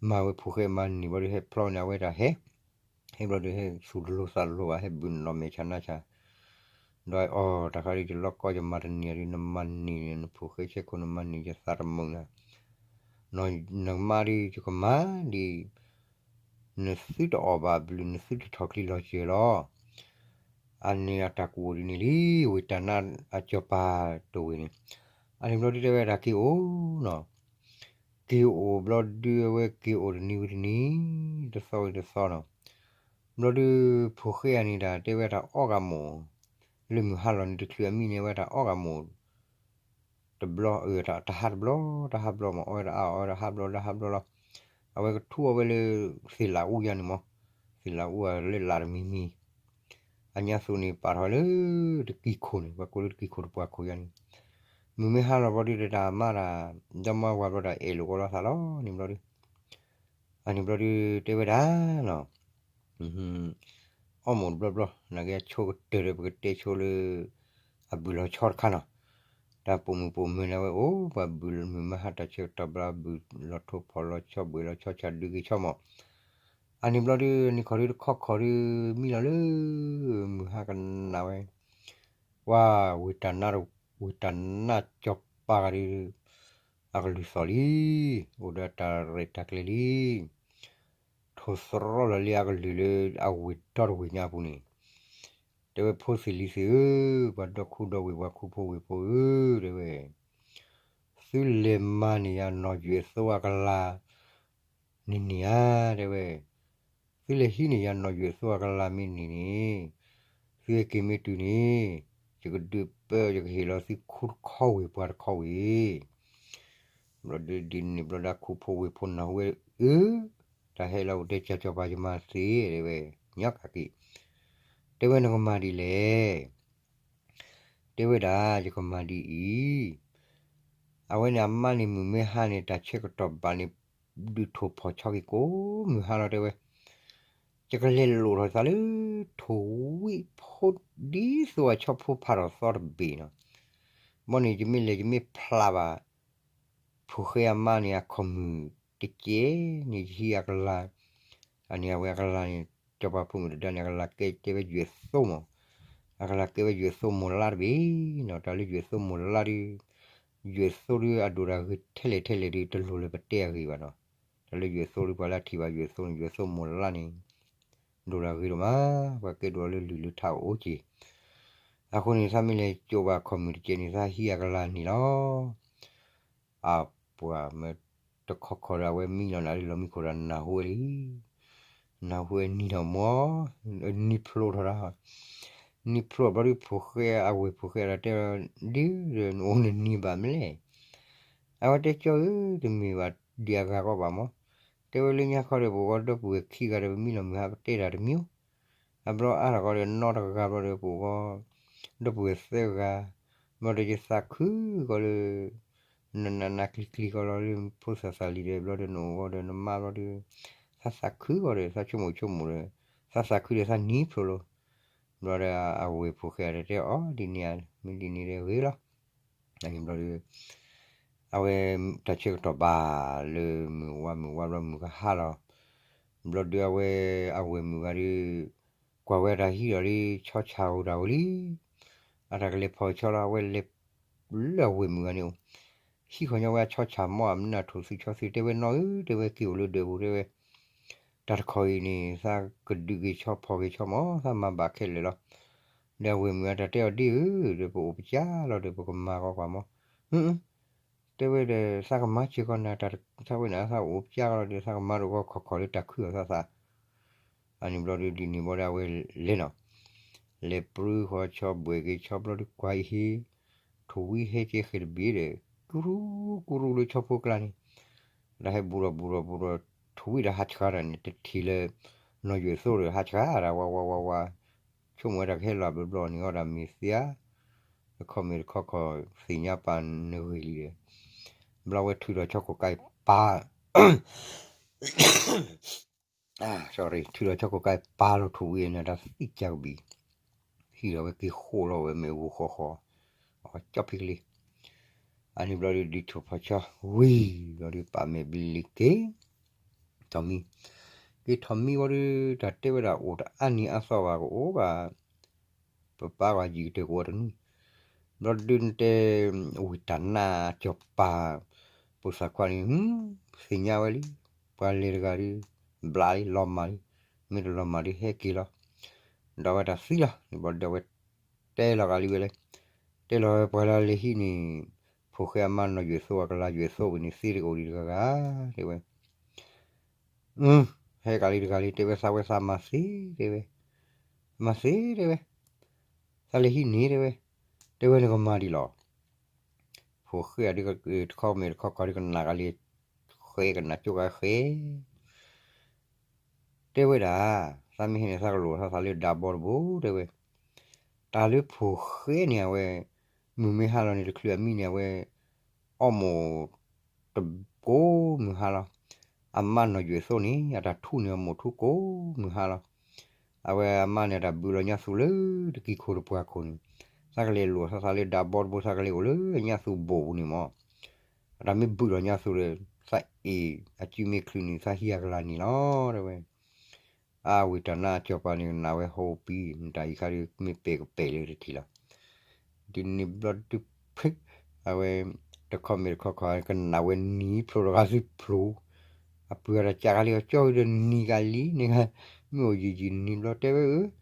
မၤဝဲဖိၣ်ဃဲမၤန့ၢ်ဘျီဒုး ဟဲဖျီန့ၣ် အဝဲတၢ်ဟဲ ဟဲဘျီဒုး ဟဲသူၣ်တလိၤသးတလိၤဘၣ် ဟဲဘုးနီၢ်မဲာ်ဆါနါဆါ, ဒီးအီၤ တၢ်ခါဒုး ယလီၢ်ကီယမၤတန့ၢ်ဒုး နမၤန့ၢ်န့ၣ် နဖိၣ်ဃဲဆဲခိၣ် နမၤန့ၢ်ယသးတမုာ်နၤ, နမါဒုး ယကမၤဒ် နသုတအီၣ်ဘၣ်ဘျုး နသုတထီၣ်ချံလီၤစၢၤလီၤ. အန့ၣ်အတၢ်ကူၣ်အိၣ်ဒ်န့ၣ်လံ, ဝ့ၢ်တၢ်နါအကၠီၤပၤတဝ့ၢ်န့ၣ်, အန့ၣ်ဘျီဒုးတဲဝဲဒၣ်က့ၤအိၣ်နီၤ, က့ၤအိၣ်ဘျီဒုးအဝဲက့ၤအိၣ်တနံၤဝံၤတနံၤ, တသီဝံၤတသီနီၤ, ဘျီဒုး ဖိၣ်ဃဲအန့ၣ်တၢ်တဲဝဲတၢ်အီၣ်ဂၤမိၢ်, လၢမုၢ်ဟါလီၤန့ၣ်တချုးအမံန့ၣ် အဝဲတၢ်အီၣ်ဂၤမိၢ် တဘျီ, တဟါတဘျီ, တဟါဘျီမး, အီၣ်ဝဲတၢ်အါ အီၣ်ဝဲတၢ်ဟါဘျီ တဟါဘျီလီၤ. အဝဲကထူအီၣ်ဝဲလၢ သ့ၣ်လးအူယါန့ၣ်မး, သ့ၣ်လးအူအလၢလာ်တမံၤမံၤ, အညါသိးန့ၣ် ပာ်ထီၣ်လၢတကံၢ်ခိၣ်န့ၣ်, ပှၤကိးလၢတကံၢ်ခိၣ်တပှၢ်ခိၣ်ယါန့ၣ်, မုၢ်မ့ၢ်ဟါလီၤဘျီဒုး တၢ်မါတၢ် ဒီမါဝၤဘျီတၢ်အဲၣ်လိာ်ကီလီၤသးလီၤန့ၣ်ဘျီဒုး, အန့ၣ်ဘျီဒုး တဲဝဲဒၣ်နီၤ အီၣ်မိၢ်တဘျီဘျီ, နာ်က့အဆိကတၢၢ်ဒီး ပကတဲဆိလၢ အဘုၣ်လီၤဆီတခါနီၤ, တၢ်ပိာ်မုၣ်ပိာ်မၢၤန့ၣ်ဝဲအိၣ်, ပှၤဘုၣ်မုၢ်မၤဟါတၢ်ဆၢကတီၢ်ဘျီ ဘုၣ်လီၤထိၣ်ဖီၣ်လီၤဆီ ဘှံးလီၤဆီ ဆၣ်ဒုးက့ၤဆီမး, အန့ၣ်ဘျီဒုး နံၣ်ခီဒုးတခီခီဒုး မံလီၤလၢ မုၢ်ဟါကနၣ်ဝဲ, ပှၤ ဝ့ၢ်တၢ်နါ ဝ့ၢ်တၢ်နါကၠီၤပၤဂၤဒုး အကလုၢ်သီၣ်လံ, အိၣ်ဒီးတၢ်ရဲၣ်တၢ်ကျဲၤလံ ထိၣ်သရီလီၤလံအကလုၢ်လၢအဝ့ၢ်ဒီတဝ့ၢ်ညါအပူၤန့ၣ်, တဲဝဲဖိသ့ၣ်လံၤသ့ၣ်ဧၢ, ပှၤဒီခူဒီဝ့ၢ် ပှၤခူဖိဝ့ၢ်ဖိဧၢ, တဲဝဲ, သုလဲၤမၤန့ၢ်ယၤနီၢ်ယွဲၣ်သိအကလၤ န့ၣ်န့ၣ်ဧါ, တဲဝဲ, သုလဲၤဟံးန့ၢ်ယၤနီၢ်ယွဲၣ်သိအကလၤမ့ၢ်န့ၢ်န့ၣ်, သုဟဲက့ၤမ့ၢ်တုၤန့ၣ်, ယကဒုးပၢ ယကဟ့ၣ်လီၤသုခူတခီဝ့ၢ်ပှၤတခီဝ့ၢ် ဘျီဒုးဒ်န့ၣ်ဘျီဒုး ခူဖိဝ့ၢ်ဖိနၢ်ဟူဝဲအၢ, တၢ်ဟဲလီၤအိၣ်တဲကၠီၤကၠီၤပၤ ယမၤသ့ တဲဝဲ, ညီကးက့ၤ, တဲဝဲနကမၤဒ်လဲၣ်, တဲဝဲဒၣ် ယကမၤဒ်အံၤ, အဝဲန့ၣ်အမါန့ၣ်မုၢ်မ့ၢ်ဟါန့ၣ် တၢ်ဆၢကတီၢ်ဘၣ်န့ၣ် ဒုးထိၣ်ဖီၣ်ဆီက့ၤကိးမုၢ်ဟါလီၤတဲဝဲ, ယကလဲၤလိာ်ထီၣ်သးလၢ ထိၣ်ဝံၣ်ဖိ ဒ်သိးအဆီဖိဖးထီၣ်သီတဘ့ၣ်နီၤ, ဘီန့ၣ် ယမ့ၢ်လဲၤယမ့ၢ်ဖျးဘၣ် ဖိၣ်ဃဲအမါန့ၣ် အခီၣ်မုၢ်တကဲန့ၣ် ယဟံးအကလၤ, အန့ၣ်အဝဲအကလၤန့ၣ် စီၤပၤဖိမုၣ်တဒါန့ၣ် အကလၤကဲတဲဝဲယွဲၢ်သိမး, အကလၤကဲဝဲယွဲၢ်သိမိၢ်လါတဘ့ၣ်နီၤ, တၢ်လၢယွဲၢ်သိမိၢ်လါဒီး ယွဲၢ်သိဒီးအဒိၣ်တၢ်ဂ့ၤထဲလဲၣ်ထဲလဲၣ်ဒီး တလိၣ်လၢပတဲအဂ့ၢ်ဘၣ်နီၤ, တၢ်လၢယွဲၢ်သိဒီး ပှၤလၢထံၣ်ဘၣ်ယွဲၢ်သိန့ၣ် ယွဲၢ်သိမိၢ်လါန့ၣ် ဒိၣ်တၢ်ဂ့ၤဒိၣ်မး, ပှၤကဲဒိၣ်လၢလုၢ်လၢထးအိၣ်က့ၤ, အဃိန့ၣ် သးမ့ၢ်လဲၤကၠိဘၣ်ခီၣ်မုၢ်တကဲန့ၣ် သးဟံးအကလၤန့ၣ်လီၤ. အပှၤမ့ၢ်တခီခီဒီး အဝဲမံလီၤနၤလၢလီၢ်မံခိၣ်ဒီးနၢ်ဟူဝဲလံ, နၢ်ဟူဝဲနံၤထီၣ်မီၤ, နံၤဖျိထီၣ်ဒၣ်, နံၤဖျိဘျီဒုး ဖိၣ်ဃဲအဝဲၢ်ဖိၣ်ဃဲဒီးတဲ, ဒ်ဒီးနအိၣ်နနံၤဘၣ်မလဲၣ်, အဝဲတဲကၠီဧၢ တမ့ၢ်ဘၣ်ဒံးအဂၤကီးဘၣ်မီၤ, တဲဝဲလၢညါခီဒီး ပအိၣ်ကီးဒီပုၢ်ဝဲၢ်ခံဂၤဒီး ပမံလီၤမုၢ်ဟါ ပတဲတၢ်တမံၤ, အဘျီအါထီၣ်ကီးဒီးနီတဂၤဘျီဒီး ပအိၣ်ကီး ဒီပုၢ်ဝဲၢ်သၢဂၤ, ဘျီဒီးယသးခုကီးလၢ နနနကျံၤကျံၤကီးလီၤလၢဖိသၣ်သၣ်လံၤဒီး ဘျီဒီးနအိၣ်ကီးဒီးနမါဘျီဒီး သးသးခုကီးဒီး သးဆိကမိၣ်ဆိကမိၣ်ဒီး သးသးခုဒီးသးနံၤဖျိလီၤ, ဘျီဒီးအဝဲၢ်ဖိၣ်ဃဲဒီးတဲအီၤ ဒ်န့ၣ်ဧါ, မ့ၢ်ဒ်န့ၣ်ဒီးဂ့ၤလီၤ. အန့ၣ်ဘျီဒီး အဝဲတၢ်ဆၢကတီၢ်ဘၣ်လၢမုၢ်ဝါမုၢ်ဝါဘျီမုၢ်ကဟါလီၤ, ဘျီဒီးအဝဲအဝဲၢ်မုၢ်ဂၤဒီး ကွၢ်ဝဲတၢ်ဟံးဒီးလၢဆီဆၣ်အိၣ်တၢ်အိၣ်လံ, အတၢ်ကလဲၤဖီၣ်ဆီလီၤ အဝဲလဲၤ လၢအဝဲၢ်မုၢ်ဂၤန့ၣ်အိၣ်, ဟံးဃီၤညီဝဲအဆီဆၣ်မီၢ်အမနုၤထိၣ်သုဆီသု တဲဝဲနီၢ်ဧၢ တဲဝဲက့ၤအိၣ်လၢဒၢးပူၤတဲဝဲ, တၢ်တခီအံၤန့ၣ် သးကဒုးက့ၤဆီဖီၣ်က့ၤဆီမီၢ် သးမၤဘၣ်ခဲလၢာ်လီၤ. ဒီးအဝဲၢ်မုၢ်ဂၤတၢ်တဲအီၤဒ်အံၤ ဒီးပအိၣ်ပကၢ်လီၤဒီးပကမၤဂီၤကွၢ်မီၢ်, တဲဝဲဒီး သးကမၤစ့ၢ်ကီးနၤ တၢ်သးဝဲန့ၣ် သးအိၣ်ပကၢ်လီၤဒီး သးကမၤတဂီၤခီၣ်ခီၣ်လၢတၢ်ခုအီၤသးသး အန့ၣ်ဘျီဒီးဒ်န့ၣ်ဘျီဒီးအဝဲလဲၤနီၤ, လဲၤပြူဃီၤဆီဘှဲၣ်က့ၤဆီဘျီဒီးကွၢ်အံၤဟ့ၣ်, ထိၣ်ဝံဟဲက့ၤဃဲၤတဘ့ၣ်ဒီး ကူရူကူရူလၢဆီဖိကျါန့ၣ်, ဒီးဟဲဘူးထီၣ်ဘူးထီၣ်ဘူးထီၣ် ထိၣ်ဝံဒီးဟးဆှါတၢ်န့ၣ် တထံၣ်လၢ နီၢ်ယွဲၢ်သိဒီးဟးဆှါတၢ်ဝးဝးဝးဝး, ဆိကမိၣ်ဝဲတၢ်ကဟဲလီၤဘျီဘျီန့ၣ် အီၣ်ဒၣ်မ့ၢ်သ့ဧါ, တခီမ့ၢ်တခီခီၣ်သ့ၣ်ညါပာ်နဂ့ၢ်လံဒီး, ဘျီဝဲထုးထီၣ်ဆီခိၣ်ကါအံၤပာ် sorry ထုးထီၣ်ဆီခိၣ်ကါအံၤပာ်လီၤထိၣ်ဝံအန့ၣ် တၢ်သံကၢ်ကဘံၣ်, ဟံးဒီးဝဲက့ၤဃိးလီၤဝဲမ့ၣ်အူဃီဃီ, အကၠီဖံကလံၤ, အန့ၣ်ဘျီဒီးဒ်ထိၣ်ဖီၣ်ဆီဝံၤဘျီဒီးပာ်မဲာ်ဘျံးလံက့ၤ, ထီၣ်မံ, က့ၤထီၣ်မံဝံၤဒီး တၢ်တဲဝဲဒၣ်အိၣ်တအါနံၤအါသီဘၣ်ကအိၣ်ဘၣ် ပပၢ်ပှၤယံာ်ကတၢၢ်ကအိၣ်တနွံ, ဘျီဒုးနတဲ ဝံၢ်တၢ်နါကၠီၤပၤ ပိာ်သၣ်ခွါန့ၣ် သ့ၣ်ညါဝဲလံ, ပှၤလဲၤတဂၤဒီး ဘျးလံလီၤမၢ်လံ, မ့ၢ်တလီၤမၢ်ဒီးဟဲက့ၤလီၤ, ဒီးဝဲတၢ်သံလီၤန့ၣ်ဘျီဒီးဝဲ တဲလီၤဂာ်လံဝဲလဲၣ်, တဲလီၤဝဲပှၤလၢလဲၤဟံးန့ၣ် ဖိၣ်ဃဲအမါနီၢ်ယွဲၢ်သိအကလၤယွဲၢ်သိပူၤန့ၣ် သ့တကအိၣ်ဒံးတဂၤဂၤ တဲဝဲ ဟဲကလံတဂၤလံ တဲဝဲသးဝဲသးမၤသ့ တဲဝဲ, မၤသ့ တဲဝဲ, သးလဲၤဟံးန့ၣ် တဲဝဲ, တဲဝဲနကမၤဒ်လဲၣ်, ဖိၣ်ဃဲအဒုးတခီမ့ၢ်တခီကီးဒုးကနၣ်ကလံ, ဃဲကနၣ်ကၠိကဃဲ တဲဝဲဒၣ်, သးမ့ၢ်ဟဲန့ၣ် သးကလိၣ်သးသးလၢဒးဘီတဘိ တဲဝဲ, တၢ်လၢဖိၣ်ဃဲန့ၣ်အဝဲ, မုၢ်မ့ၢ်ဟါလီၤန့ၣ် တချုးအမံန့ၣ် အဝဲ အီၣ်မိၢ် တကိးမုၢ်ဟါလီၤ, အမါနီၢ်ယွဲၢ်သိန့ၣ် အတၢ်ထူန့ၣ်အမိၢ်ထူကိးမုၢ်ဟါလီၤ, အဝဲအမါန့ၣ် အတၢ်ဘုးလီၤညါသူလၢတကံၢ်ခိၣ်တပှၢ်ခိၣ်န့ၣ်, သးကလဲၤလိာ်သးသးလၢဒးဘီတဘိ သးကလဲၤအိၣ်လၢညါသူဘိၣ်ပူၤန့ၣ်မး အတၢ်မ့ၢ်ဘုးလီၤညါသူဒီး သးအ့ၣ်အစုမ့ၢ်ချုးန့ၣ် သးဟံးအကလၤန့ၣ်လီၤ တဲဝဲ, အဝံၢ်တၢ်နါအကၠီၤပၤန့ၣ် ကနၣ်ဝဲဟီပံၤ နတၢ်အံၤခါဒီးမ့ၢ်ပဲာ်ကပဲာ်လၢတထံၣ်လီၤ, ဒ်န့ၣ်ဘျီဒုး အဝဲ တခီမ့ၢ်တခီခီ ကနၣ်ဝဲနံၤဖျိတဂၤသုဖျိ, အပုၢ်အတၢ်ကးကလံအကၠီဒီးနံၤကလံန့ၣ်, မ့ၢ်အိၣ်ယံာ်ယံာ်နံၤဘျီတဲဝဲဧၢ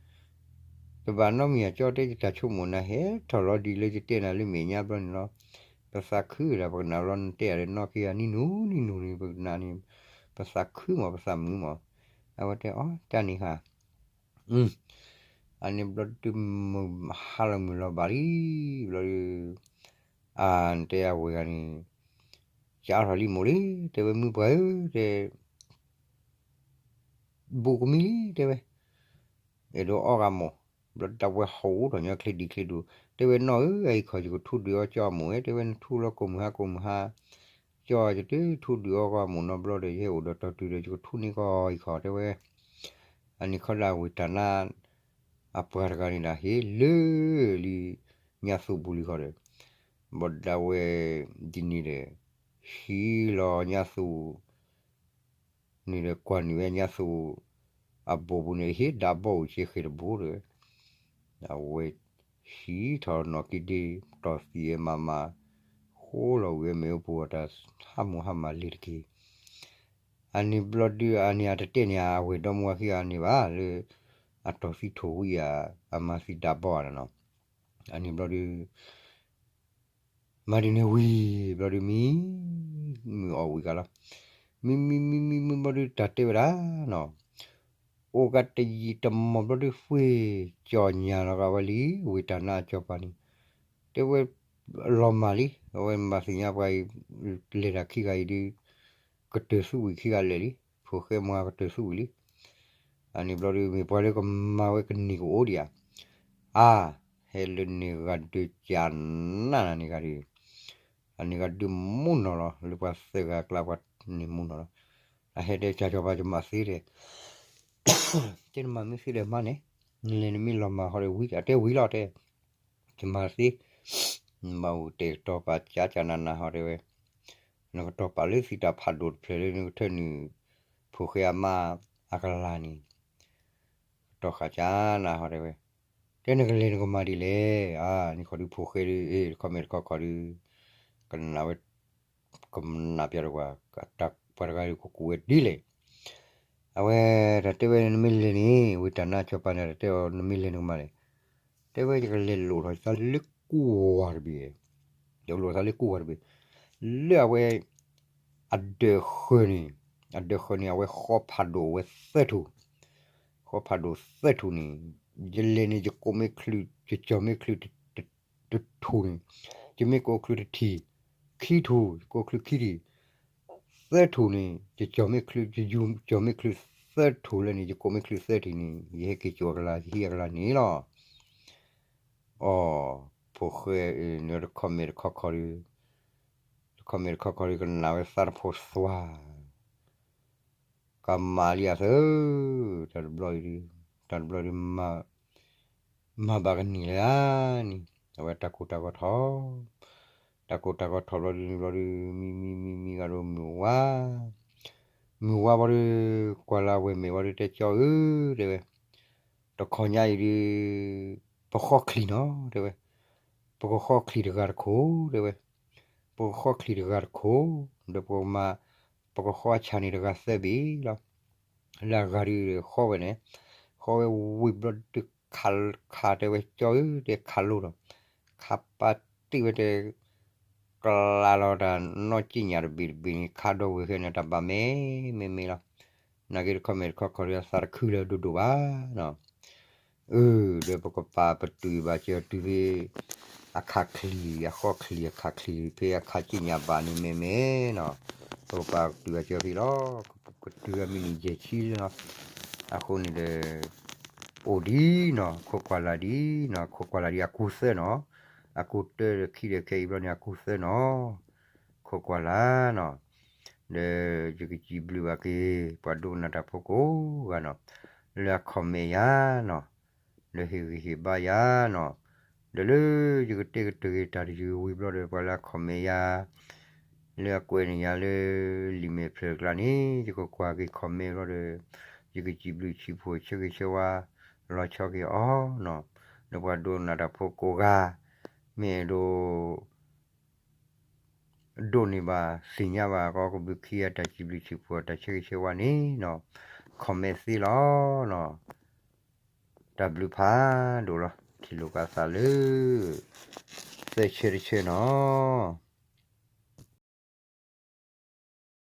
တဘၣ်နီတမံၤအကၠီတဲ ယတၢ်ဆိကမိၣ်နၤဟဲထီၣ်လီၤဒ်လၢယတဲနၤလၢမဲာ်ညါဘျီန့ၣ်လီၤ, ပသးခုဒီး ပကနၣ်လီၤနတဲအီၤဒီးနီၢ်က့ၤယၤနံၤနူၤနံၤနူၤန့ၣ် ပကနၣ်န့ၣ်, ပသးခုမး ပသးမုာ်မး, အဝဲတဲအီၤ တၢ်န့ၣ်ဃါ, အန့ၣ်ဘျီဒုးမုၢ်ဟါလီၤမုၢ်လီၤဘၣ်လံ, ဘျီဒုး အတဲအဝဲၢ်ဂၤန့ၣ်, ကအါထီၣ်လံမိၢ်လံ, တဲဝဲမုၢ်ပှၢ်ဧၢ, တဲ ဘူးကမံလံ တဲဝဲ, အဲၣ်ဒိးအီၣ်ဂၤမိၢ်, ဘျီဒၣ်ဝဲဟးအိၣ်ထီၣ်ညီချ့ဒံးချ့ဒိၣ်, တဲဝဲနီၢ်ဧၢ အအံၤခီ ယကထူၣ်ဒုးအီၣ်ကၠီအမိၢ်ဧၢ, တဲဝဲနထူၣ်လီၤကိၢ်မုၢ်ဟါကိၢ်မုၢ်ဟါ, ကၠီယတထူၣ်ဒုးအီၣ်ကီၢ်အမိၢ်နီတဘျီဒီး ယဟဲအိၣ်ဒီးတီၤတုၤဒီး ယကထူၣ်န့ၢ်ကီၢ်အံၤခီ တဲဝဲ, အန့ၣ်ခီဒၣ်ဝ့ၢ်တၢ်နါ အပှၤတဂၤန့ၣ်ဒၣ် ဟ့ၣ်လၢလံ ညါသူပူၤလံခီဒီး, ဘၣ်ဒၣ်ဝဲဒ်န့ၣ်ဒီး ဟံးလီၤညါသူ န့ၣ်ဒီးကွၢ်နုာ်ဝဲညါသူ အဘိၣ်ပူၤန့ၣ် ဟ့ၣ်ဒၣ်ဘီၣ်အိၣ်က့ၤဃ့ၢ်တဘိဒီး, အဝဲဟံးထီၣ်နီၢ်က့ၤဒ့ တီၢ်သံၣ်ဝဲမၤမၤ ဃိလီၤဝံၤဝဲမ့ၣ်အူပူၤအတၢ်ဟးမူဟးမၤလ့ၤတက့ၢ်. အန့ၣ်ဘျီဒုး အန့ၣ်အတတဲန့ၣ် အဝဲၢ်ဒီမါဝၤခံဂၤန့ၣ်ဘၣ်လၢ အတီၢ်သံထိၣ်ဝံၤဧါ, အမၤသံဒၣ်ဘီၣ်ဧါန့ၣ်နီၤ. အန့ၣ်ဘျီဒုး မၤဒ်န့ၣ်ဝံၤဘျီဒုး မံ မုၢ်အီၣ်ဝံၤကလီၤ. မံမံမံမံမံဘျီဒုး တၢ်တဲဝဲဒၣ်နီၤ, အိၣ်ကတယံာ်တမီၢ်ဘျီဒုး ဃ့ၢ်ကၠီၣ်ညါလီၤကဝဲလံ ဝ့ၢ်တၢ်နါအကၠီၤပၤန့ၣ်, တဲဝဲ လီၤမၢ်လံ, အဝဲမၤသ့ၣ်ညါပှၤအံၤ လဲၤတၢ်ခံဂၤအံၤဒုး ကတၢၢ်သူဝံၤခံဂၤ လဲၤလံ, ဖိၣ်ဃဲမါကတၢၢ်သူဝံၤလံ. အန့ၣ်ဘျီဒုး မ့ၢ်ပှၤလၢကမၤဝဲကန့ၢ်ကအိၣ်ဒံးဧါ. အါ, ဟဲလၢန့ၣ်ဂၤဒုး ကနၣ်နၤန့ၣ်ဂၤဒုး, အန့ၣ်ဂၤဒုးမူနီၤလီၤ, လၢပှၤသၢဂၤအကျါ ပှၤန့ၣ်မူနီၤလီၤ. အဟဲတဲ ကၠီၤပၤ ယမၤသ့ဒီး, တဲနမၤမ့ၢ်သ့ဒီးမၤန့ၣ်, နလဲၤနမ့ၢ်လီၤမၢ်ဃီဒီးဝံၤ အတဲဝံၤလီၤတဲ ယမၤသ့, နဘၣ်အိၣ်တဲာ်ကတီၤပာ်ကၠးကၠးနးနးဟီတဲဝဲ, နကတီၤပာ်လၢသုတၢ်ဖးဒိၣ်တဖျၢၣ်လၢနကထၢနုာ် ဖိၣ်ဃဲအမါအကလၤန့ၣ်, ကတီၤဃာ်ကၠးနးဟီတဲဝဲ, တဲနကလဲၤနကမၤဒ်လဲၣ်, အါ နခီဒုးဖိၣ်ဃဲဒုး အ့ၣ် တခီမဲာ်တခီခီဒုး, ကနၣ်ဝဲ ကနၣ်ပျးတကွၢ်, ပှၤတဂၤဒုးကကူးဝဲဒ်လဲၣ်. အဝဲတၢ်တဲဝဲနမ့ၢ်လဲၤန့ၣ် ဝ့ၢ်တၢ်နါကၠီၤပၤန့ၣ် တၢ်တဲအီၤနမ့ၢ်လဲၤနကမၤလဲၣ်, တဲဝဲယကလဲၤလိာ်ထီၣ်သးလၢကူၣ်ဝါတဘ့ၣ်, ယကလိာ်သးလၢကူၣ်ဝါတဘ့ၣ်, လၢအဝဲ အဒၢးဃၢၤန့ၣ်, အဒၢးဃၢၤန့ၣ် အဝဲဃီဖးဒိၣ်ဝဲသၢထူၣ်, ဃီဖးဒိၣ်သၢထူၣ်န့ၣ်, ယလဲၤန့ၣ် ယကိးမ့ၢ်ချုး ယကၠီၤမ့ၢ်ချုး တထူၣ်န့ၣ်, ယမ့ၢ်ကိးချုးတထံၣ်, ခံထူၣ် ယကိးချုးခံထံၣ်, သၢထူၣ်န့ၣ် ယကၠီၤမ့ၢ်ချုး ယယူၤကၠီၤမ့ၢ်ချုးသၢထူၣ်လၢန့ၣ် ယကိးမ့ၢ်ချုးသၢထံၣ်န့ၣ် ယဟဲက့ၤကၠီၤအကလၤ ယဟံးအကလၤန့ၣ်လီၤ. အီ, ဖိၣ်ဃဲအံၤ နတခီမဲာ်တခီခီဒုး, တခီမဲာ်တခီခီဒုး ကနၣ်ဝဲသးတဖိသွါ ကမၤလံအသၢ, တၢ်တဘျီအံၤဒုး, တၢ်တဘျီဒုး မၤဘၣ်ကန့ၢ်လၢၤဧါန့ၣ်, အဝဲတၢ်ကိၢ်တၢ်ဂီၤထီၣ်, တၢ်ကိၢ်တၢ်ဂီၤထီၣ်ဘျီဒုးန့ၣ်ဘျီဒုး မံမံမံမံဂၤဒီးမုၢ်ဝါ, မုၢ်ဝါဘျီဒုး ကွၢ်လၢအဝဲၢ်မဲာ်ဘျီဒုး တဲကၠီအၢ တဲဝဲ, တခီညါအံၤဒုး ပဃီချံၣ်နီၤ တဲဝဲ, ပကဃီချံၣ်တဂၤတခိၣ် တဲဝဲ, ပကဃီချံၣ်တဂၤတခိၣ်, ဒီးပကမၤ ပကဃီအဆၣ်န့ၣ်တဂၤသၢဘ့ၣ်လီၤ. လၢအဂၤဒုးဃီဝဲန့ၣ်, ဃီဝဲဝံၤဘျီဒုးခး ခးတဲဝဲကၠီဧၢ တဲခးလိဒီး, ခးပာ်တ့ၢ်ဝဲတဲ ကျးလီၤတၢ်နီၢ်ကံၣ်ညၣ်တဘ့ၣ်တဘ့ၣ်န့ၣ် ခးဒီဝဲၢ်ဃဲန့ၣ် တၢ်ဘၣ်မဲာ်မဲာ်မဲာ်လီၤ. နာ်က့တခီမဲာ်တခီခီဒီးအသးတခုလၢအဒိၣ်ဒိၣ်ဘၣ်နီၤ. အၢ ဒီးပကပာ်ပတုာ်ဘၣ်စၢၤတုၤဖဲ အခးချံၣ် အဃီချံၣ်အခးချံၣ်ဖဲအခးကံၣ်ညၣ်ဘၣ်န့ၣ်မဲာ်မဲာ်နီၤ, ပကပာ်ကတုာ်ဘၣ်စၢၤဖဲလီၤ. ကတုၤအမံးနံးယဲၢ်ဆံလီၤ. အဃိန့ၣ်ဒီး အိၣ်ဒံးနီၤ ခိးကွၢ်လၢ်ဒံးနီၤ, ခိးကွၢ်လၢ်ဒံးအကူသၢနီၤ, အကူတၢဒီးခံဒီးခဲအံၤဘျီန့ၣ် အကူသၢနီၤ, ခိးကွၢ်လၢ်နီၤ. ဒီးယကစံးဘျုးဘၣ်က့ၤ ပှၤဒိကနၣ်တၢ်ဖိကိးဂၤနီၤ, လၢအ comment ယၤနီၤ, လၢဟ့ၣ်ဂံၢ်ဟ့ၣ်ဘါယၤနီၤ, ဒီးလၢယကတဲကတၢၢ်က့ၤတၢ်တယုၢ်ဝံၤဘျီဒီး ပှၤလၢအ comment ယၤ လၢအကွဲးန့ၢ်ယၤလၢ လံာ်မဲာ်ဖျၢၣ်တကျါန့ၣ် ယကကွၢ်က့ၤ comment ဘျီဒီး ယကစံးဘျုးစံးဖှိၣ်ဆၢဂ့ၤဆၢဝါ လီၤဆီက့ၤအီၤနီၤ. ဒီးပှၤဒိကနၣ်တၢ်ဖိကိးဂၤ မ့ၢ်အဲၣ်ဒိး ဒိးန့ၢ်ဘၣ်သ့ၣ်ညါဘၣ်ကီး ကဘုးခံဂၤတၢ်စံးဘျုးစံးဖှိၣ်တၢ်ဆၢဂ့ၤဆၢဝါန့ၣ်နီၤ, comment သ့လီၤနီၤ. တၢ်ဘျုးဖးဒိၣ်လီၤ. ထံၣ်လိာ်က့ၤသးလၢ သၢဆၢတဆၢနီၤ.